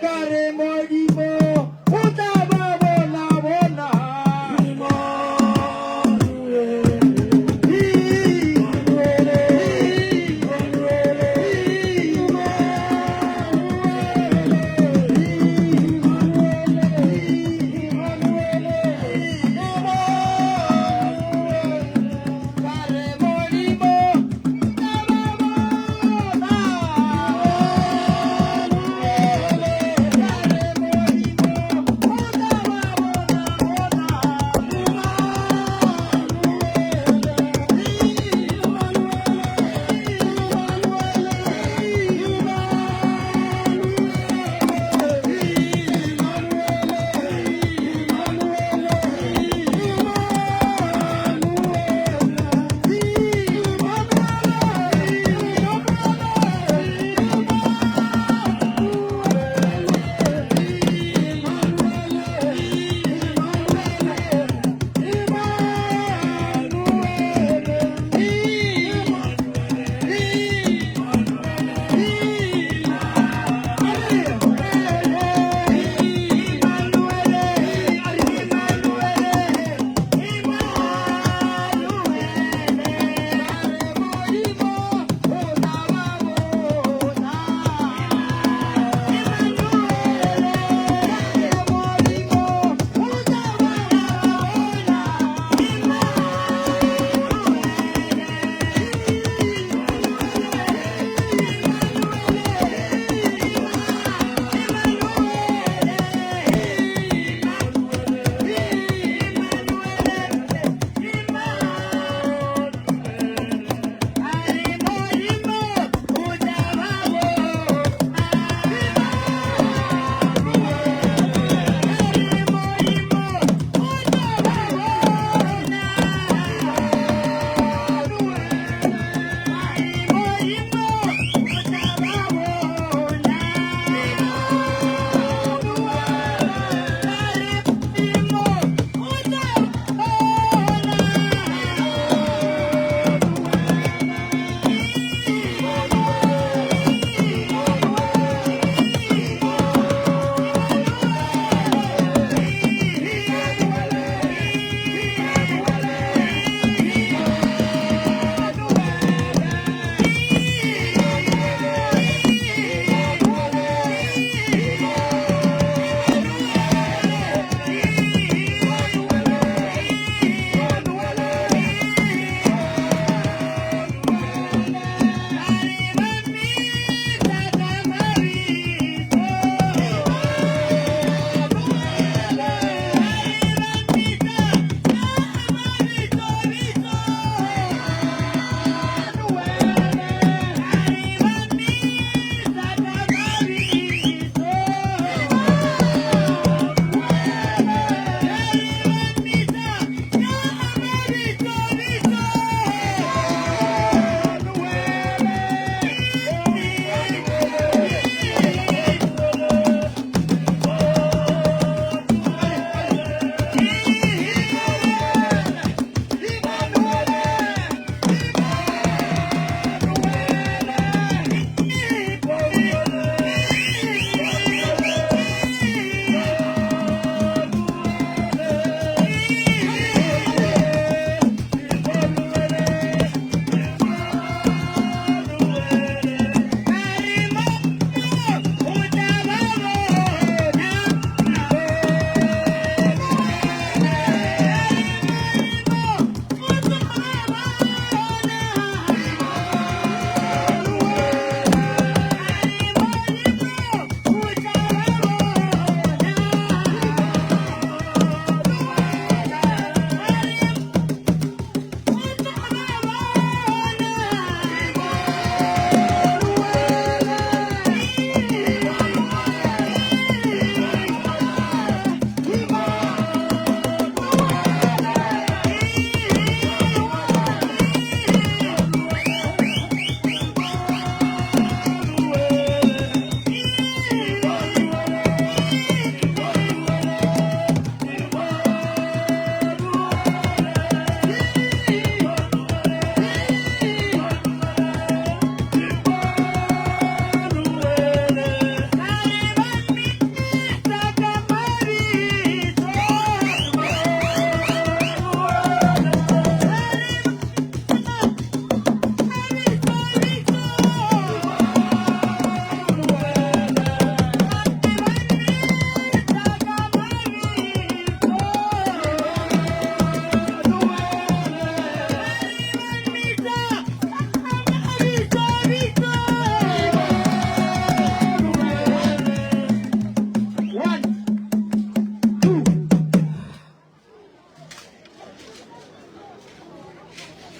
Ka re Modimo o tla ba bona bona. Ka re Modimo.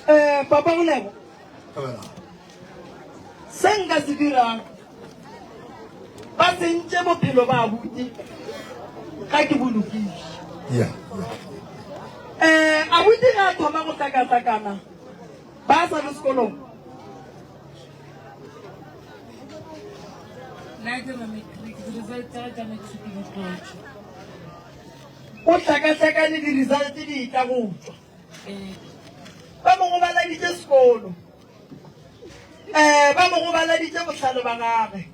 Eh, Papa Golebo, se nka se dirang ba sentše bophelo ba abuti ga ke bo lokiše. Yeah. Eh, abuti ga a thoma go hlakahlakana ba sa le sekolong. Nna dira matric, di-result tsa tša matric di tlo tšwa. O hlakahlakane di-result di tla go tšwa. Ba mo gobaladitše sekolo. Um ba mo gobaladitše bohlale ba gagwe.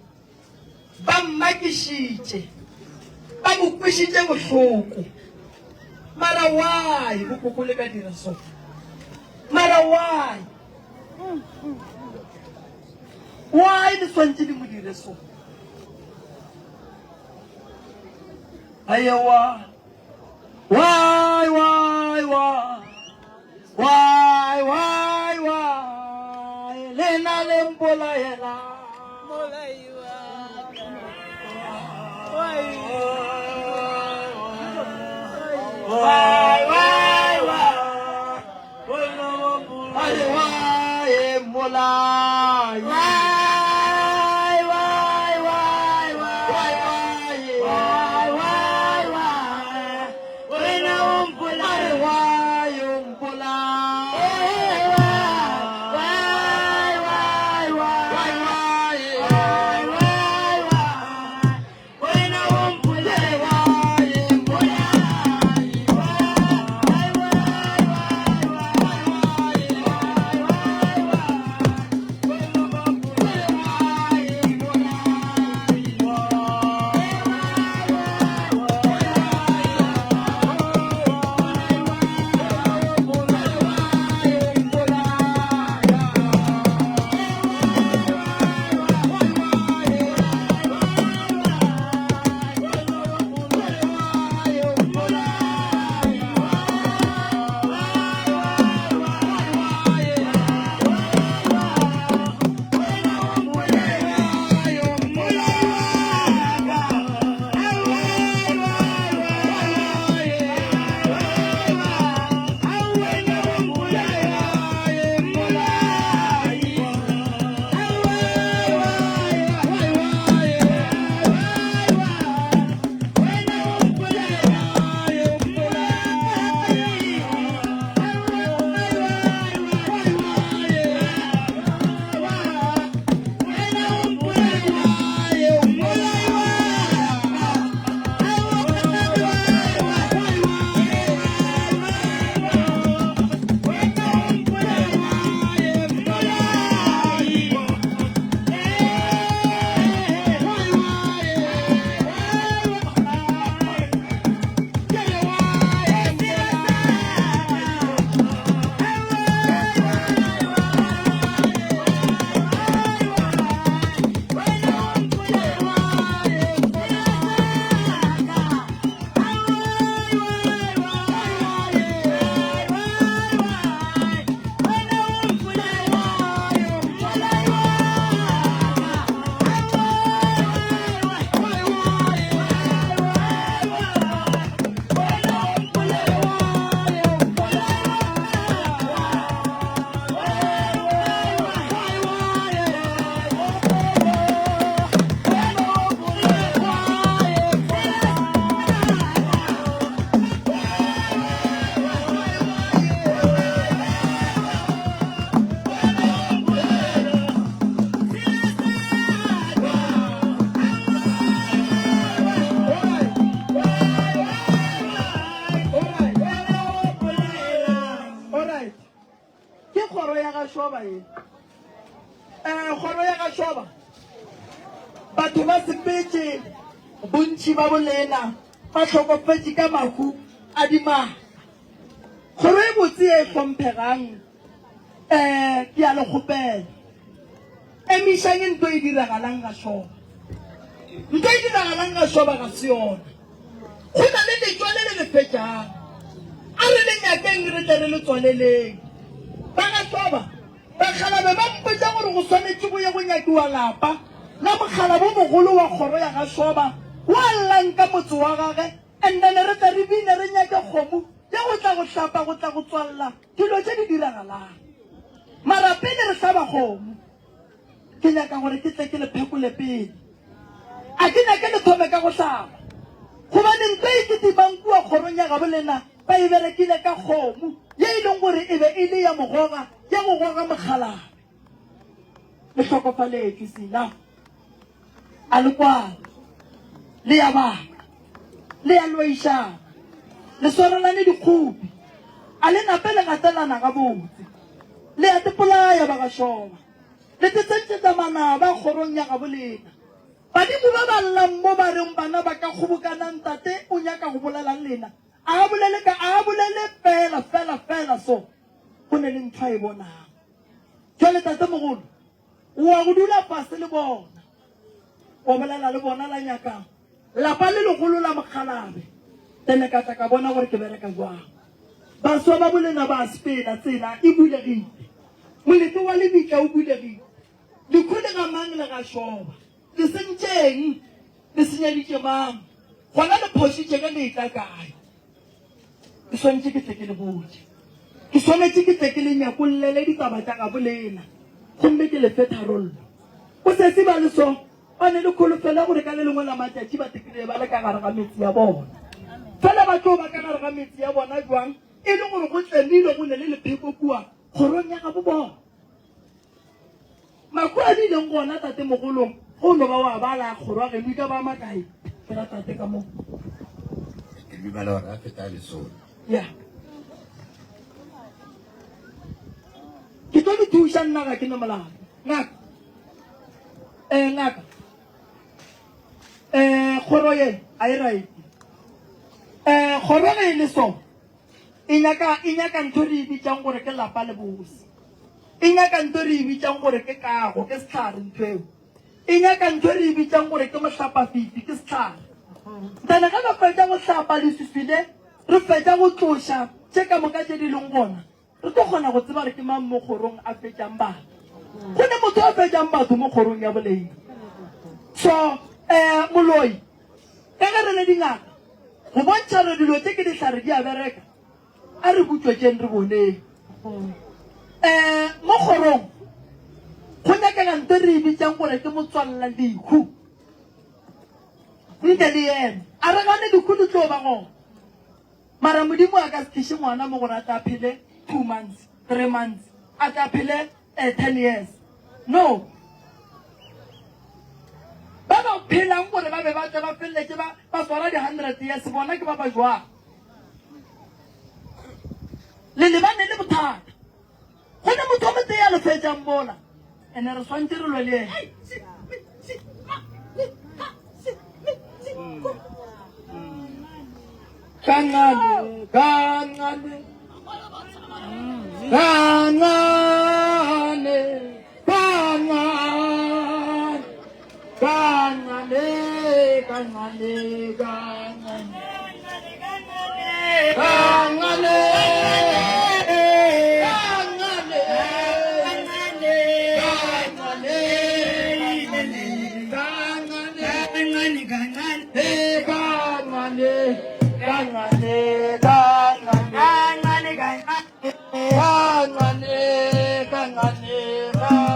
Ba mmakišitše. Ba mo kwešitše bohloko. Mara why bokoko le ka dira so? Mara why? Why le swantše le mo dire so? Ayewa. Why, why, why? Why, why, why? Lena le mpolaela. Why, why, why? Why, why, mmolai? Why, why, why, why, why, why, why? Wena o mpolai. Why, o mpolai? Why, why, why, why, why, why, why? Wena o mpolai. Why, mpolai? Why, why, why, why, Alright. Ke kgoro ya ga Shoba ye. Eh, kgoro ya ga Shoba. Batho ba sepetše bontši ba bolena ba hlokofetše ka mahu a dimaka. Kgoro e botse e hlomphegang eh ke a le kgopela. Emišang nto e diragalang ga Shoba. Nto e diragalang ga Shoba ga se yona. Go na le letšwa le le le fetšang. A re le nyakeng re tle re le tswaleleng. Ba ga Shoba, bakgalabe ba mpotša gore go swanetše go ye go nyakiwa lapa la mokgalabo mogolo wa kgoro ya ga Shoba wa llang ka motse wa gage and then re tle re bine re nyake kgomo ya go tla go hlapa go tla go tswalla dilo tše di diragalang. Mara pele re hlaba kgomo, ke nyaka gore ke tle ke le phekole pele. A ke nyake le thome ka go hlaba, gobane nto e kitimang kua kgorong ya gabo lena ba e berekile ka kgomo ye e leng gore e be e le ya mogoga, ya go goga mokgalabje. Le hlokofaletšwe, Sila. A le kwana, le ya baka, le ya loišana, le swarelane dikgopi, a le nape le gatelana gabotse, le ya tepolaya ba ga Šoba, le tetsentšetša manaba kgorong ya gabo lena. Badimo ba ba llang mo ba reng bana ba ka kgobokanang tate o nyaka go bolelang lena, a a bolele ka a a bolele fela fela fela so go ne le ntho a e bonago. Jwale tatemogolo O wa go dula fase le bona, wa bolela le bona la nyaka lapa le legolo la mokgalabe. Then ka tla ka bona gore ke bereka jwang. Baswa ba bolena ba sepela, tsela e bulegile. Moletlo wa lebitla o bulegile. Likhu le ga mang le ga šoba. Le sentšeng? Le senyeditše mang? Gona le phošitše ge le etla kae? Ke swanetše ke tle ke le botše. Ke swanetše ke tle ke le nyakollele ditaba tša gabo lena, gomme ke le fe tharollo. O sesi ba le so, ba ne le kholofelo ya gore ka le lengwe la matšatši ba tekile ba le ka gare ga metse ya bona. Fela ba tlo ba ka gare ga metse ya bona jwang e le gore go tlemilwe go ne le lepheko kua kgorong ya gabo bona? Makhu a bileng gona tatemogolo ge o no ba wa bala kgoro ya geno e ka ba makae ke ra tate ka mo? Ke dumela gore a feta a lesome. Ya. Ke tlo le thuša nna ga ke ne molato. Ngaka. Eh ngaka. Eh kgoro ye a e right. Eh kgoro ge e le so e nyaka e nyaka ntho re e bitsang gore ke lapa le bose. E nyaka ntho re e bitšang gore ke kago, ke sehlare ntho eo. E nyaka ntho re e bitšang gore ke mohlapafifi, ke sehlare. Then ge ba fetša go hlapa leswiswi le, re fetša go tloša tše ka moka tše di leng gona, re tlo kgona go tseba gore ke mang mo kgorong a fetšang batho. Go ne motho a fetšang batho mo kgorong ya boleng. So, eh, moloi, ka ge re le dingaka, go bontšha gore dilo tše ke dihlare di a bereka, A re butšwetšeng re boneng. Um mo kgorong go nyakega nto re e bitsang gore ke motswalla lehu. Ntle le yena a re gane lehu le tlo ba gona. Mara Modimo a ka se tliše ngwana mo gore a tla phele 2 months, 3 months, a tla phele 10 years. No. Ba ba phelang gore ba be ba tle ba feleletše ba ba swara di 100 years bona ke ba ba jwang? Le lebane le bothata. Go ne motho o motee a le fetšang mola, ene re swantše re lwe le yena. Kancane, kancane, kancane, kancane, kancane, kancane, kancane, kancane, kancane, kancane, kancane, kancane, kancane, kancane, kancane, kancane, kancane.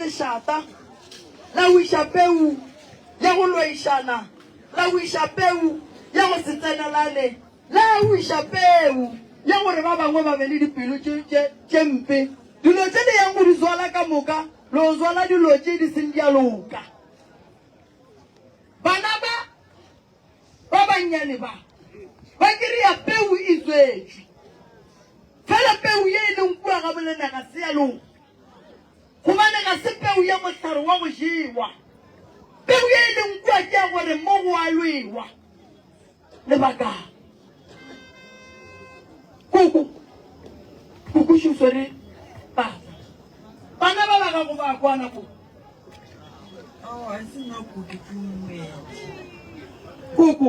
lešata, la wiša peu ya go loišana, la wiša peu ya go se tsenelane, la wiša peu ya gore ba bangwe ba be le dipelo tše, tše, tše mpe. Dilo tše le yang go di zwala ka moka, lo zwala dilo tše di seng di a loka. Bana ba ba bannyane ba, ba kry-a peu e tswetšwe. Fela peu ye e leng kua ga bolena ga se ya loka, gobane ga se peu ya mohlare wa go jewa. Peu ye e leng kua ke ya gore mo go a lwewa. Lebaka, koko, kokoši o swere papa. Bana ba ba gago ba kwana koko. Aowa, e se nna koko, ke ngwetši. Koko,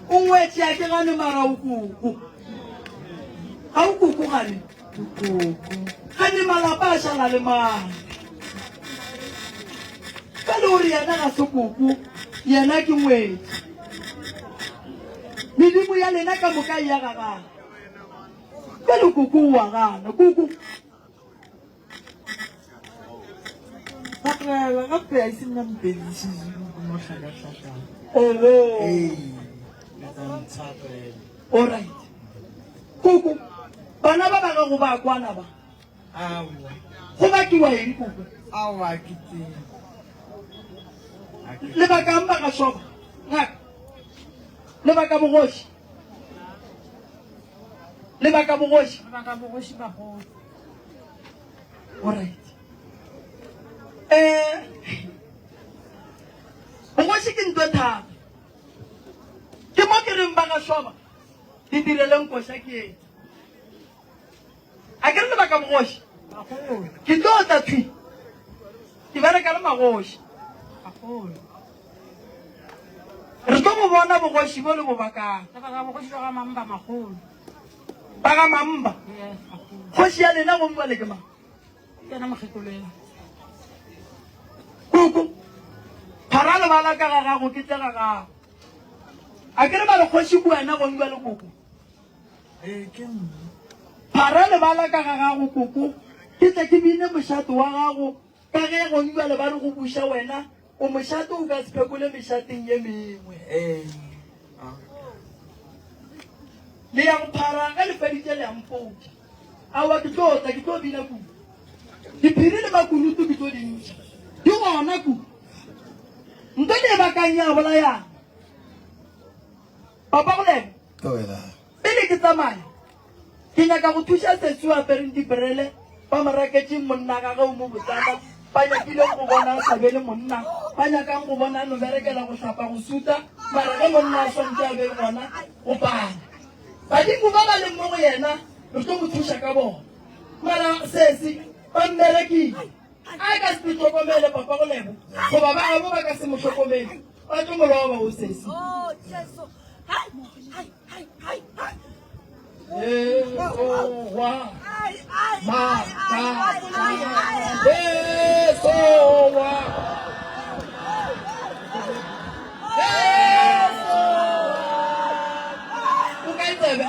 o ngwetši a ke gane mara o koko. Ga o koko gane? Ke koko. Gane malapa a šala le mang? Bjale o re yena ga se koko, yena ke ngwetši. Medimo ya lena ka moka e ya ga gana. Bjale koko o a gana. Koko. Gape gape a ise nna mpedi Sezulu ke mo hlakahlakang. Oho. Ee, le tla ntshwarela. All right. Koko, bana ba ba gago ba kwana ba. Aowa. Go bakiwa eng koko? Aowa ke tsebe. Lebakang ba ga Shoba? Ngaka. Lebaka bogoši. Lebaka bogoši. Lebaka bogoši bagolo. All right. Eh bogoši ke ntwe thata. Ke mo ke reng ba ga Shoba di direleng koša ke eng? A ke re lebaka bogoši? Ke tlo tla thwi. Ke bereka le magoši. Re tlo bo bona bogoši bo le bo bakang. Ba ga Mamba. Kgoši ya lena gomme bjale ke mang? Koko, phara lebala ka ga gago ke tle ga gago. A ke re ba re kgoši ke wena gomme bjale koko? Ee, ke nna. Phara lebala ka ga gago, koko, ke tle ke bine mošate wa gago, ka ge gong bjale ba re go buša wena, o mošate o ka se phekole mešateng ye mengwe. Ee. Le ya go phara ge le feditše le a mpotša. Aowa, ke tlo tla, ke tlo bina kudu. Diphiri le makunutu ke tlo di ntšha. Di gona kudu. Nto le e bakang ya bolayana. Papa Bolelo, Tobela. pele ke tsamaya, ke nyaka go thuša sesi o apereng dibrele, ba mo raketšeng monna gage o mo botsana, ba nyakileng go bona a sa be le monna, ba nyakang go bona a no berekela go hlapa go suta, mara ge monna a swantše a be gona go pala. Badimo ba ba leng mo go yena re tlo mo thuša ka bona. Mara sesi ba mmerekile. A ka se hlokomele papa go lebo goba ba gabo ba ka se mo hlokomele ba tlo mo loba o sesi. O kae tsebe?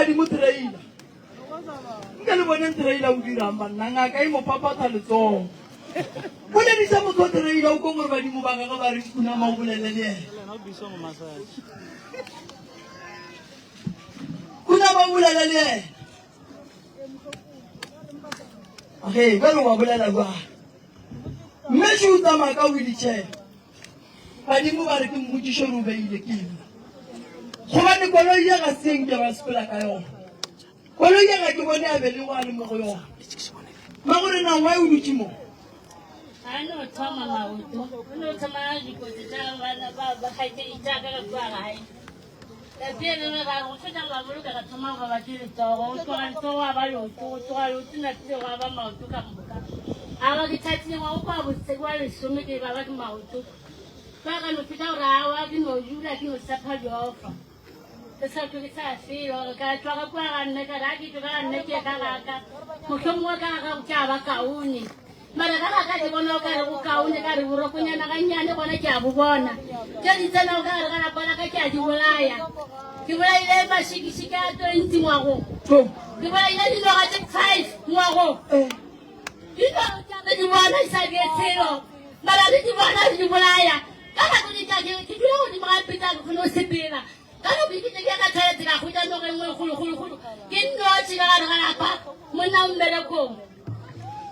badimo trailer. Nke le boneng trailer o dirang banna, ngaka e mo phaphatha letsogo. Bolediša motho wa trailer o kwe gore badimo ba gagwe ba re khunama o bolele le yena. Khunama o bolele le yena. Ge bjale wa bolela jwang? Mme še o tsamaya ka wheelchair. Badimo ba re ke mmotšiše gore o beile ke eng. Gobane koloi ye ga se e nke ba sepela ka yona. Koloi ye ga ke bone a belegwa a le mo go yona. Magore na why o dutše mo? A no thoma maoto, o no thoma dikotsi tša bana ba ba kgaetšedi tša ka ka kua gae. Pele re ra go fetša go ba boloka ka thoma go ba ke letsogo, go tloga letsogo wa ba leoto, go tloga leoto napile gwa ba maoto ka moka. A ba ke thatile ngwago kwa botse kwa lesome ke ba ba ke maoto. Ba ka no fetša gore awa ke no dula ke no tshepa Jehofa. Ke sa hlwe ke sa felo gore ka tšwa ka kua ga mme ka re a ke tšwe ka ga mme ke ye ka ga ka. Mohlomongwe ka ga gago tša ba kaone. Mara ka ga ka ke bona o ka re go kaone, ka re borokonyana gannyane gona ke a bo bona. Tše di tsenago ka gare ga lapa la ka ke a di bolaya. Ke bolaile mašikišiki a 20 ngwagong. Ke bolaile dinoga tše 5 ngwagong. Dinoga tša re di bona di sa die tshelo, mara re di bona re di bolaya. Ka nako di tla ke ke dula godimo ga pitsa ke kgone go sepela. Ka nako ke tle ke ya ka toilet ka hwetša noga e nngwe e kgolokgolokgolo. Ke nnotši ka gare ga lapa, monna o mmerekong.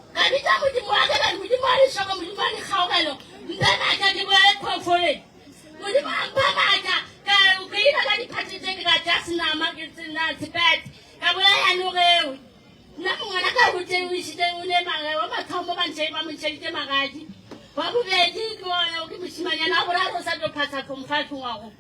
Ka bitša Modimo wa ka, ka re, Modimo wa lešoko, Modimo wa dikgaogelo, mphe maatla ke bolaye phoofolo e. Modimo a mpha maatla, ka ke ila ka diphatše tše ke ka tša senama ke sena sepete, ka bolaya noga eo. Nna mongwana ka o tše o išitše o ne mage wa mathomo ba ntšhe ba mo ntšheditše magadi. Wa bobedi ke ona ke mošimanyana, wa boraro o sa tlo phasa form 5 ngwagong.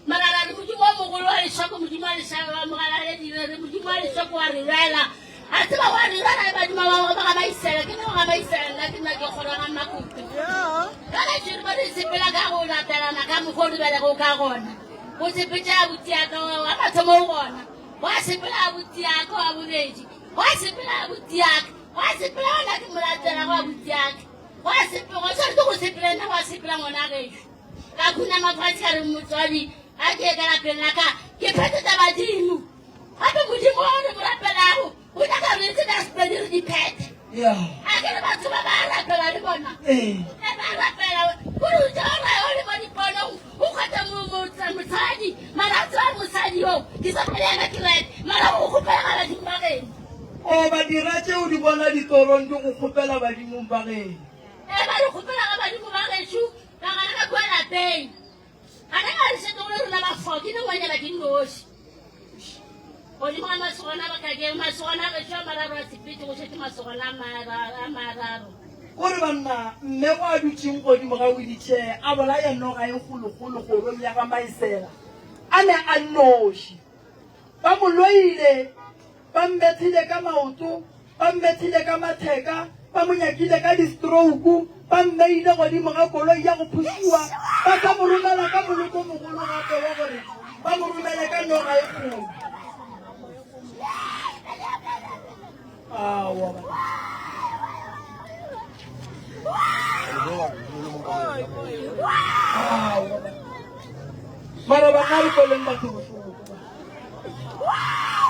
Mara ra re Modimo wa mogolo wa lešoko, Modimo wa lešaba wa mogalaledi, re re Modimo wa lešoko wa re lwela. A tseba wa re lwela le badimo ba ba ga Maisela, ke nna ga Maisela, nna ke nna ke kgora ga Mmakutu. Ka ge re re sepela ka go latelana ka mokgwa o re belego ka gona. Go sepetše abuti ya ka wa mathomo o gona, gwa sepela abuti ya ka wa bobedi, gwa sepela abuti ya ka, gwa sepela gona ke mo latela go abuti ya ka, gwa sepela, go tshwanetse go sepela nna gwa sepela ngwana gešo. Ka khunama fatshe ka re, Motswadi, a ke ye ka lapeng la ka, ke phethe tša badimo. Gape Modimo o re mo rapelago o nyaka re tse tša Sepedi re di phethe. A ke re batho ba ba rapela le bona. E ba rapela gore o tšea gore o le mo diponong o kgwetsa mosadi mara o tseba mosadi yo ke sa le yena ke rete mara o kgopela ga badimo ba geno. O ba dira tše o di bona ditorong di go kgopela badimong ba geno. E ba re kgopela ga badimo ba gešo Ka gare ka kua lapeng, ga re ga re šetše go le rena ba fo, ke ne ngwanyana ke nnoši. Godimo ga masogana ba ka ke masogana a gešo a mararo a sepetše, go šetše masogana a mararo. O re, Banna, mme o a dutšeng godimo ga wheelchair a bolaya noga e kgolokgolo kgorong ya ga Maesela, a ne a nnoši. Ba mo loile, ba mmethile ka maoto, ba mmethile ka matheka, ba mo nyakile ka di-stroke, ba mmeile godimo ga koloi ya go phušiwa, ba sa mo romela ka moloko o mogolo gape wa gore ba mo romele ka noga e kgolo. Aowa, banna. Aowa, banna. Mara banna re kweleng batho bohloko.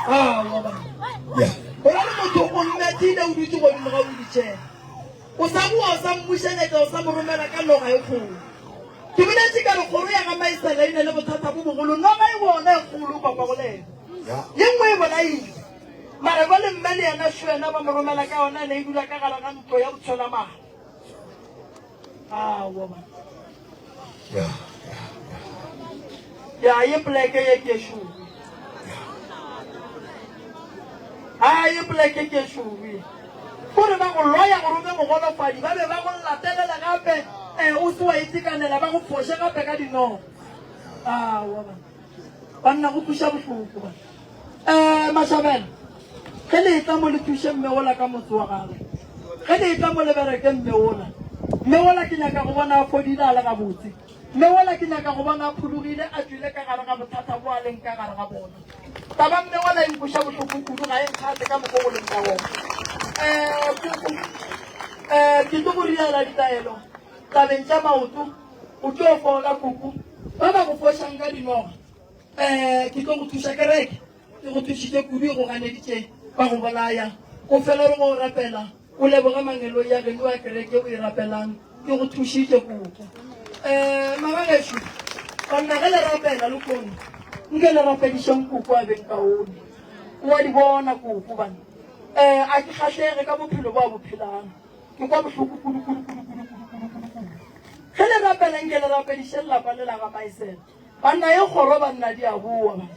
Aowa, banna. Go na le motho o mmethile o dutše godimo ga wheelchair. O sa boa o sa mmušeletša o sa mo romela ka noga e kgolo. Ke boletše ka re kgoro ya ga Maisela e ne le bothata bo bogolo. Noga e bona e kgolo papa go lena. Ye nngwe e bolaile. Mara bjale mme le yena šo yena ba mo romela ka yona ene e dula ka gare ga ntlo ya botshwelamare. Aowa banna. Ya ye poleke ye ke šobe. A ye poleke ke šobe. Gore ba go loya gore o be mogolofadi ba be ba go latelela gape eh, o se wa itekanela ba go foše gape ka dinoga. Aowa banna. Banna go kweša bohloko banna. Eh, Mashabela, ge le etla mo le thuše mme wola ka motse wa gagwe. Ge le etla mo le bereke mme wola. Mme wola ke nyaka go bona a fodile a le gabotse. Mme wola ke nyaka go bona a phologile a tšwile ka gare ga bothata bo a leng ka gare ga bona. Taba mme wola e nkweša bohloko kudu ga e nkgahle ka mokgo go leng ka gona. Eh, koko, eh, ke tlo go riela ditaelo tabeng tša maoto, o tlo fola koko. Ba ba go fošang ka dinoga, eh, ke tlo go thuša kereke. E go thušitše kudu, e go ganeditše ba go bolaya. O fela o re go o rapela, o leboge mangeloi a geno a kereke o e rapelang, e go thušitše koko. Um magagešo, banna ge le rapela lehono, nke le rapedišeng koko a beng kaone. O a di bona koko banna. Um a ke kgahlege ka bophelo bo a bo phelang. Ke kwa bohloko kudu kudu kudu kudu kudu kudu kudu kudu. Ge le rapela nke le rapediše lelapa le la ga Maesela. Banna ye kgoro banna di a boa banna.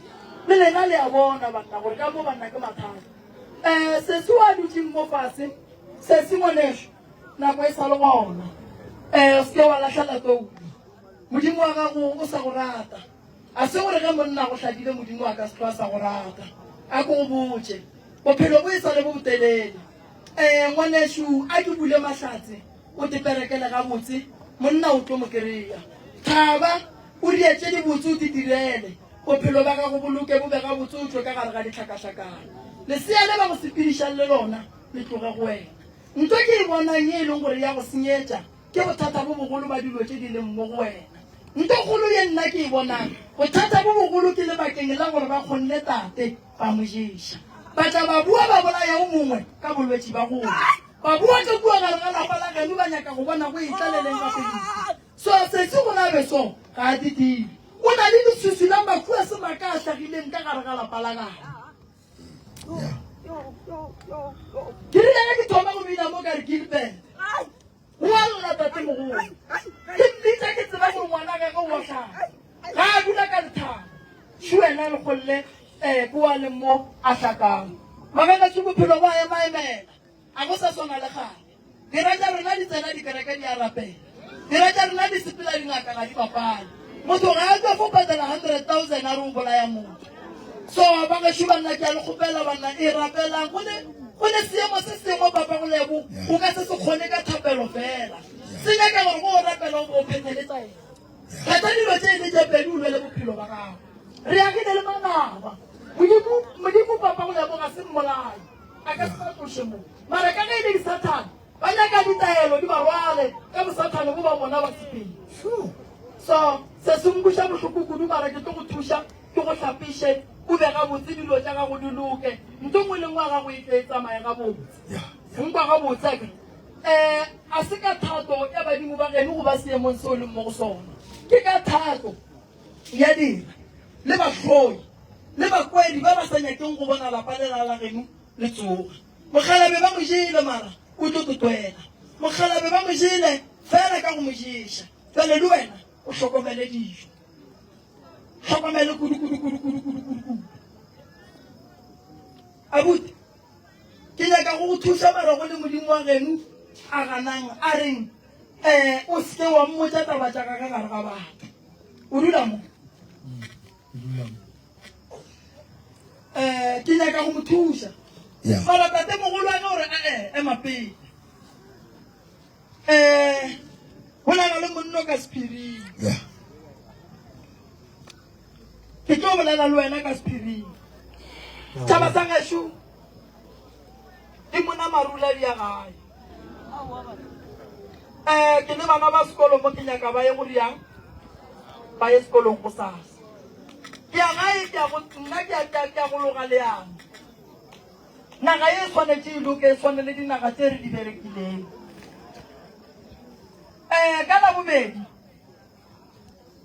Le lena le a bona banna gore ka mo banna ke mathata. Eh sesi wa dutšeng mo fase, sesi ngwanešu, nako e sa le gona. Eh o seke wa lahlela toulo. Modimo wa gago o sa go rata. A se gore ge monna a go hladile Modimo a ka se tlo a sa go rata. A ko go botše, bophelo bo e sa le bo botelele. Eh ngwanešu a ke bule mahlatse o te perekele gabotse, monna o tlo mo kereya. Thaba, o die tše dibotse o di direle, bophelo ba gago bo loke bo be gabotse o tšwe ka gare ga ditlhakahlakano. Lesea le ba go sepedišang le lona le tloge go wena. Ntho ke e bonang ye e leng gore ya go senyetša ke bothata bo bogolo ba dilo tše di leng mo go wena. Ntho kgolo ye nna ke e bonang, bothata bo bogolo ke lebakeng la gore ba kgonne tate ba mo ješa. Ba tla ba boa ba bolaya o mongwe ka bolwetši ba go ja. Ba boa ka kua gare ga lapa la geno ba nyaka go bona go etla le leng ka fedisa. So sesi gona be so ga a didile. O na le leswiswi la mahu a se maka a hlagileng ka gare ga lapa la gagwe. Ke rile ge ke thoma go bina mo ka re Gilbert. O a lla tatemogolo. Ke mmitša ke tseba gore ngwana gagwe o a hlaga. Ga a dula ka lethabo. Še wena Lekgolle um ke wa leng mo a hlakang. Magagatši bophelo bo a emaemela. A go sa swana le kgale. Dira tša rena di tsena dikereke di a rapela. Dira tša rena di sepela dingaka ga di bapale. Motho ga a tšwa fo patela 100,000 a re o bolaya motho. So ba gešo banna ke a le kgopela banna e rapelang go ne go ne seemo se sengwe papa go lebo o ka se se kgone ka thapelo fela. Se nyaka gore go o rapela o bo o phethele taelo. Kgetha dilo tše e le tše pedi o lwele bophelo ba gago. Re agile le manaba. Modimo Modimo papa go lebo ga se mmolai. A ka se ba tloše mo. Mara ka ge e le disathane ba nyaka ditaelo di ba rwale ka bosathane bo ba bona ba sepele. So se se nkuša bohloko kudu mara ke tlo go thuša ke go hlapiše o be gabotse dilo tša gago di loke ntho nngwe le nngwe ya gago e tle e tsamaye gabotse. Nkwa gabotse akere? Um a se ka thato ya badimo ba geno go ba seemong se o leng mo go sona. Ke ka thato ya dira le bahloi le bakweri ba ba sa nyakeng go bona lapa lela la geno le tsoga. Mokgalabje ba mo jele mara o tlo totwela. Mokgalabje ba mo jele fela ka go mo ješa. Bjale le wena o hlokomele dijo. Hlokomele kudu kudu kudu kudu kudu kudu kudu. Abuti, ke nyaka go go thuša mara go le Modimo wa geno a ganang a reng um o seke wa mmotša taba tša gage gare ga batho. O dula mo? Um ke nyaka go mo thuša. Mara tate mogolo wa ge o re ee ema pele. Um go na le monno ka sephiring. Ke tlo bolela le wena ka sephiring. Tšhaba sa gešo di mona marula di ya gae. Um ke le bana ba sekolo mo ke nyaka ba ye go riang ba ye sekolong go sasa. Ke ya gae ke ya go nna ke ya go loga leano. Naga ye e swanetše e loke e swane le dinaga tše re di berekileng. Um ka Labobedi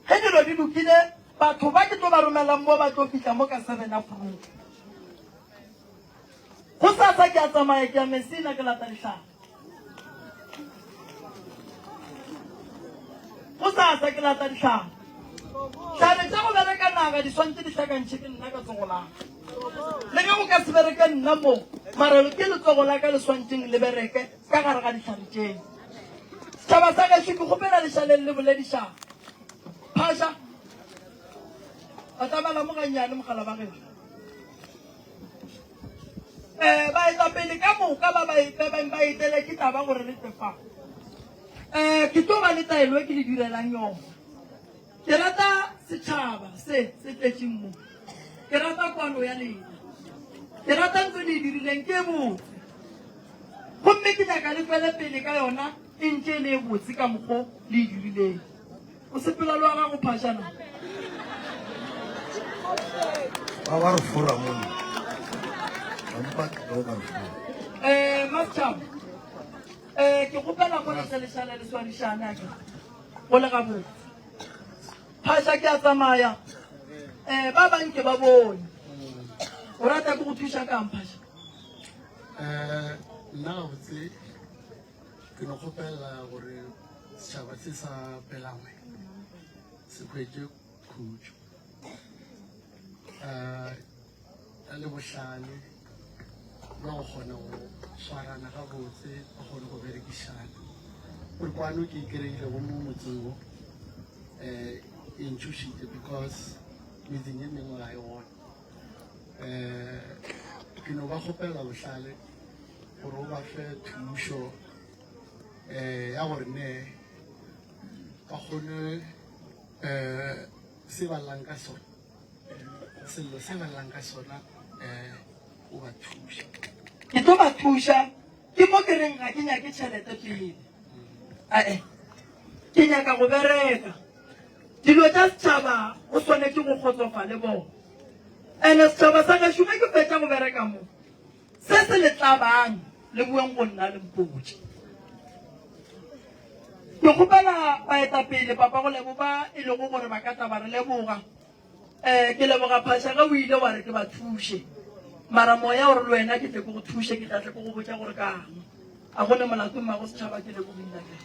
Ge dilo di lokile, batho ba ke tlo ba romelang mo ba tlo fihla mo ka seven a fruku. Gosasa ke a tsamaya ke ya Messina ke lata dihlare. Gosasa ke lata dihlare. Hlare tša go bereka naga di swantše di hlakantšhe ke nna ka tsogo la ka. Le ge go ka se bereke nna mo, mara ke letsogo la ka le swantšeng le bereke ka gare ga dihlare tšeo. Setšhaba sa gešo ke kgopela le šaleng le boledišana. Phasha, batamela mo gannyane mogala ba gešo. Um baetapele ka moka ba ba ba etele ke taba gore le tle fa. Um ke tlo ba le taelo e ke le direlang yona. Ke rata setšhaba se se tletšeng mo. Ke rata kwano ya lena. Ke rata ntlo le e dirileng ke e botse. Gomme ke nyaka le tšwele pele ka yona e ntše e le e botse ka mokgo le e dirileng. O sepela le wa gago phašana. Ba ba re fora mona. Ba mpa ba ba re fora. Eh, Masetšhaba, eh, ke kgopela mo le tle le šale le swarišane a ke go le gabotse. Phasha ke a tsamaya. Eh, ba bang ke ba bone. O rata ke go thuša kang Phasha? Eh, nna gabotse ke no kgopela gore setšhaba se sa Pelangwe se hwetše khutšo um le bohlale ba go kgona go swarana gabotse ba kgone go berekišana gore kwano ke ikreilego mo motseng wo um e ntšhošitše because metseng e mengwe ga e gona um ke no ba kgopela bohlale gore o ba fe thušo um ya gore ne ba kgone um se ba llang ka sona sello se ba llang ka sona um o ba thuša Ke tlo ba thuša ke mo ke reng ga ke nyake tšhelete pele ae ke nyaka go bereka dilo tša setšhaba go swanetše go kgotsofale bona ene setšhaba sa gešo ge ke fetša go bereka mo Se se le tlabang, le boeng go nna le mpotše. Ke kgopela baetapele, Papa go lebo ba e lego gore ba ka tla ba re leboga. Eh, ke leboga Phasha ge o ile wa re ke ba thuše. Mara moya o re le wena ke tle ke go thuše, ke tla tle ke go botša gore kang. A go ne molato mmago setšhaba ke lebogile ke.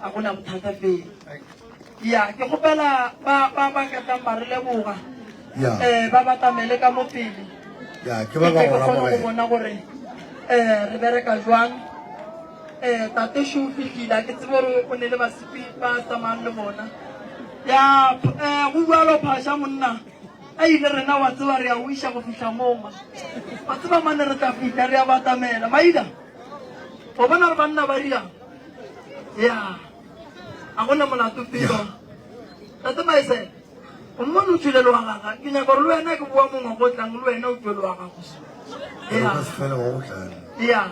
A go na bothata fela. Ya, ke kgopela ba ba ba ka tlang ba re leboga. Ya. Eh ba batamele ka mo pele. Ya, ke ba ba Ke go kgone go ramogela. bona gore eh re bereka jwang. Eh tate Shu o fihlile, a ke tsebe gore o ne le basipi ba tsamayang le bona. Ya, eh go bjalo Phasha monna. A ile rena wa tseba re a o iša go fihla moo ma. Wa tseba mane re tla fihla re a batamela. Maida, o bona gore banna ba dirang? Ya, a gona molato felo. Tate Maesela, o mmone o tšwele le wa gaga. Ke nyaka gore le wena ke boa mongwe go tlang le wena o tšwe le wa gago. Ya. Ka se fele wa go tlang. Ya.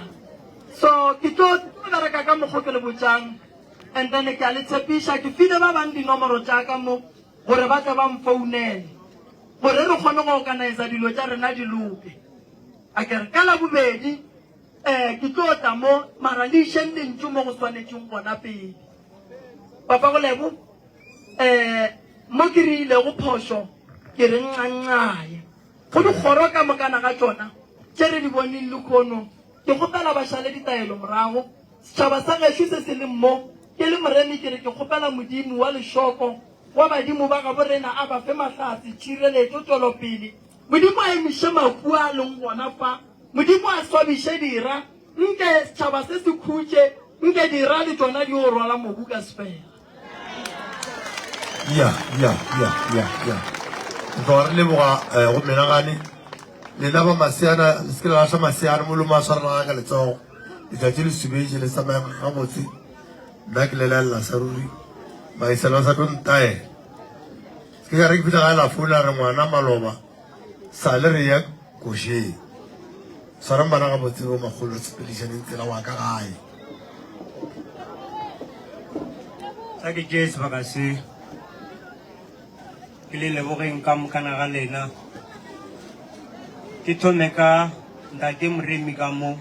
So ke tlo bereka ka mokgo ke le botšang and then ke a le tshepiša ke file ba bang dinomoro tša ka mo. gore ba tle ba mfounele gore re kgone go organisa dilo tša rena di loke. A ke re ka Labobedi um ke tlo tla mo, mara le išeng lentšu mo go swanetšeng gona pele. Papa go Lebo, um mo ke re ilego phošo ke re ncancaye go dikgoro ka mokana ga tšona tše re di boneng lekhono. Ke kgopela ba šale ditaelo morago. Setšhaba sa gešo se se leng mo, ke le Moremi ke re ke kgopela Modimo wa lešoko, wa badimo ba gabo rena a ba fe mahlatse, tšhireletšo, tšwelopele. Modimo a emiše mahu a a leng gona fa. Modimo a swabiše dira. Nke setšhaba se se khutše, nke dira le tšona di yo rwala mobu ka sefela. Ya, ya, ya, ya, ya. Re tloga re leboga eh, go menagane. Lena ba maseana, le se ke la lahla maseana, molomo a swarela ka letsogo. Letšatši le subetše, le tsamaya gabotse. Nna ke le lalela sa ruri. Maisela ba sa tlo ntaela. Se ke ka re ke fihla gae la founa re ngwana maloba sa le re ya košeng. Swarang bana gabotse bo makgolo re sepedišaneng tsela wa ka gae. Tla ke tšee sebaka se ke le lebogeng ka mokana ga lena. Ke thome ka ntate Moremi ka mo.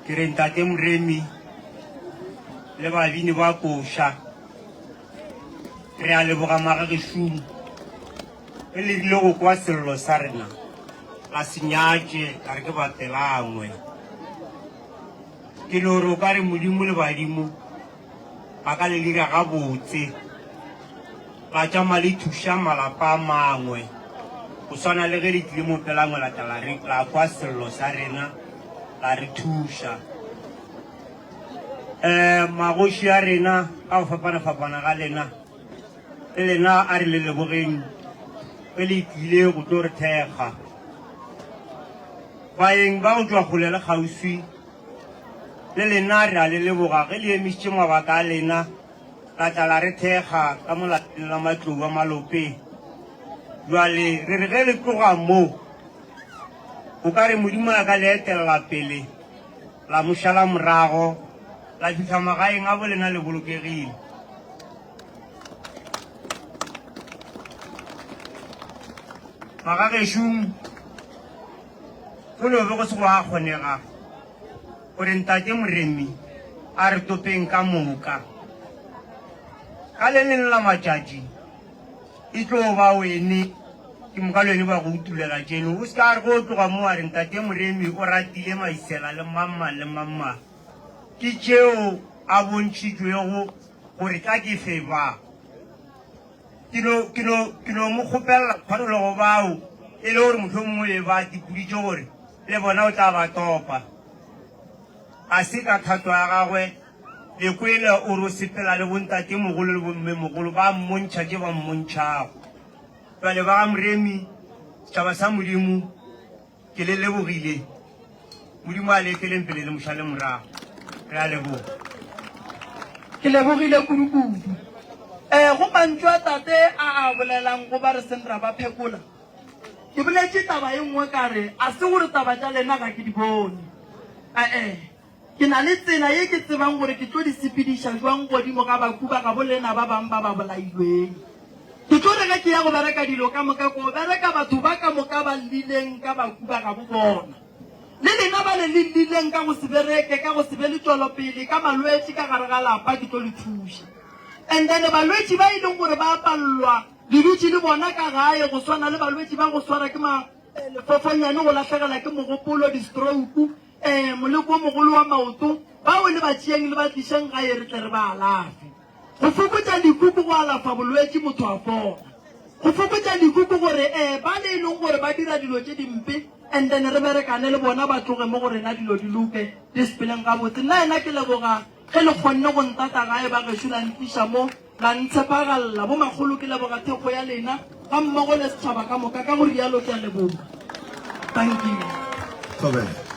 Ke re ntate Moremi le babini ba koša. Re a leboga magagešung ge le rile go kwa sello sa rena la se nyatše la re ke bapelangwe. Ke no re o ka re Modimo le badimo ba ka le dira gabotse la tšama le thuša malapa a mangwe go swana le ge le tlile mo pelangwe la tla la kwa sello sa rena la re thuša. Um magoši a rena ka go fapana-fapana ga lena, le lena a re le lebogeng ge le tlile go tlo re thekga. Baeng ba go tšwa kgole le kgauswi, le lena re a le leboga ge le emišitše mabaka a lena la tla la re thekga ka mo lapeng la Matlou a Malope. Bjale re re ge le tloga mo, o ka re Modimo a ka le etelela pele la mo šala morago, la fihla magaeng a bolena le bolokegile. Magagešong go no be go se gwa kgonega gore Ntate Moremi a re topeng ka moka. Ka le leng la matšatši e tlo ba wene ke moka le wene ba go utulela tšeno. O se ka re go tloga mo wa re Ntate Moremi o ratile Maisela le mang-mang le mang-mang. Ke tšeo a bontšhitšwego gore tla ke fe ba. Ke no, ke no, ke no mo kgopelela tshwarelo go bao e le gore mohlomongwe e ba tipoditše gore le bona o tla ba topa. Ga se ka thato ya gagwe, le kwele o re o sepela le bontatemogolo le bommemogolo ba mmontšha tše ba mmontšhago. Bjale ba ga Moremi, setšhaba sa Modimo, Ke le lebogile. Modimo a le eteleng pele le mošale morago. Re a leboga. Ke lebogile kudu-kudu. E, go mantšu a tate a a bolelang go ba re seng ra ba phekola, ke boletše taba e nngwe ka re, a se gore taba tša lena ga ke di bone. E-e, ke na le tsela ye ke tsebang gore ke tlo di sepediša jwang godimo ga baku ba gabo lena ba bang ba ba bolailweng. Ke tlo re ge ke ya go bereka dilo ka moka, ko bereka batho ba ka moka ba llileng ka baku ba gabo bona. Le lena ba le le llileng ka go se bereke, ka go se be le tšwelopele, ka malwetši ka gare ga lapa, ke tlo le thuša. And then balwetši ba e leng gore ba palelwa, le dutše le bona ka gae, go swana le balwetši ba go swara ke ma, lefofonyane, go lahlegela ke mogopolo, di-stroke, eh, moleko o mogolo wa maoto, bao le ba tšeeng le ba tlišeng gae re tle re ba alafe. Go fokotša lehu ke go alafa bolwetši motho a fola. Go fokotša lehu ke gore eh bale e leng gore ba dira dilo tše dimpe and then re berekane le bona ba tloge mo go rena dilo di loke di sepeleng gabotse. Nna ena ke leboga ge le kgonne go ntata gae ba gešo la ntliša mo la ntshepagalla. Bo makgolo ke leboga thekgo ya lena ga mmogo le setšhaba ka moka ka go rialo ke a leboga. Thank you. Thobela.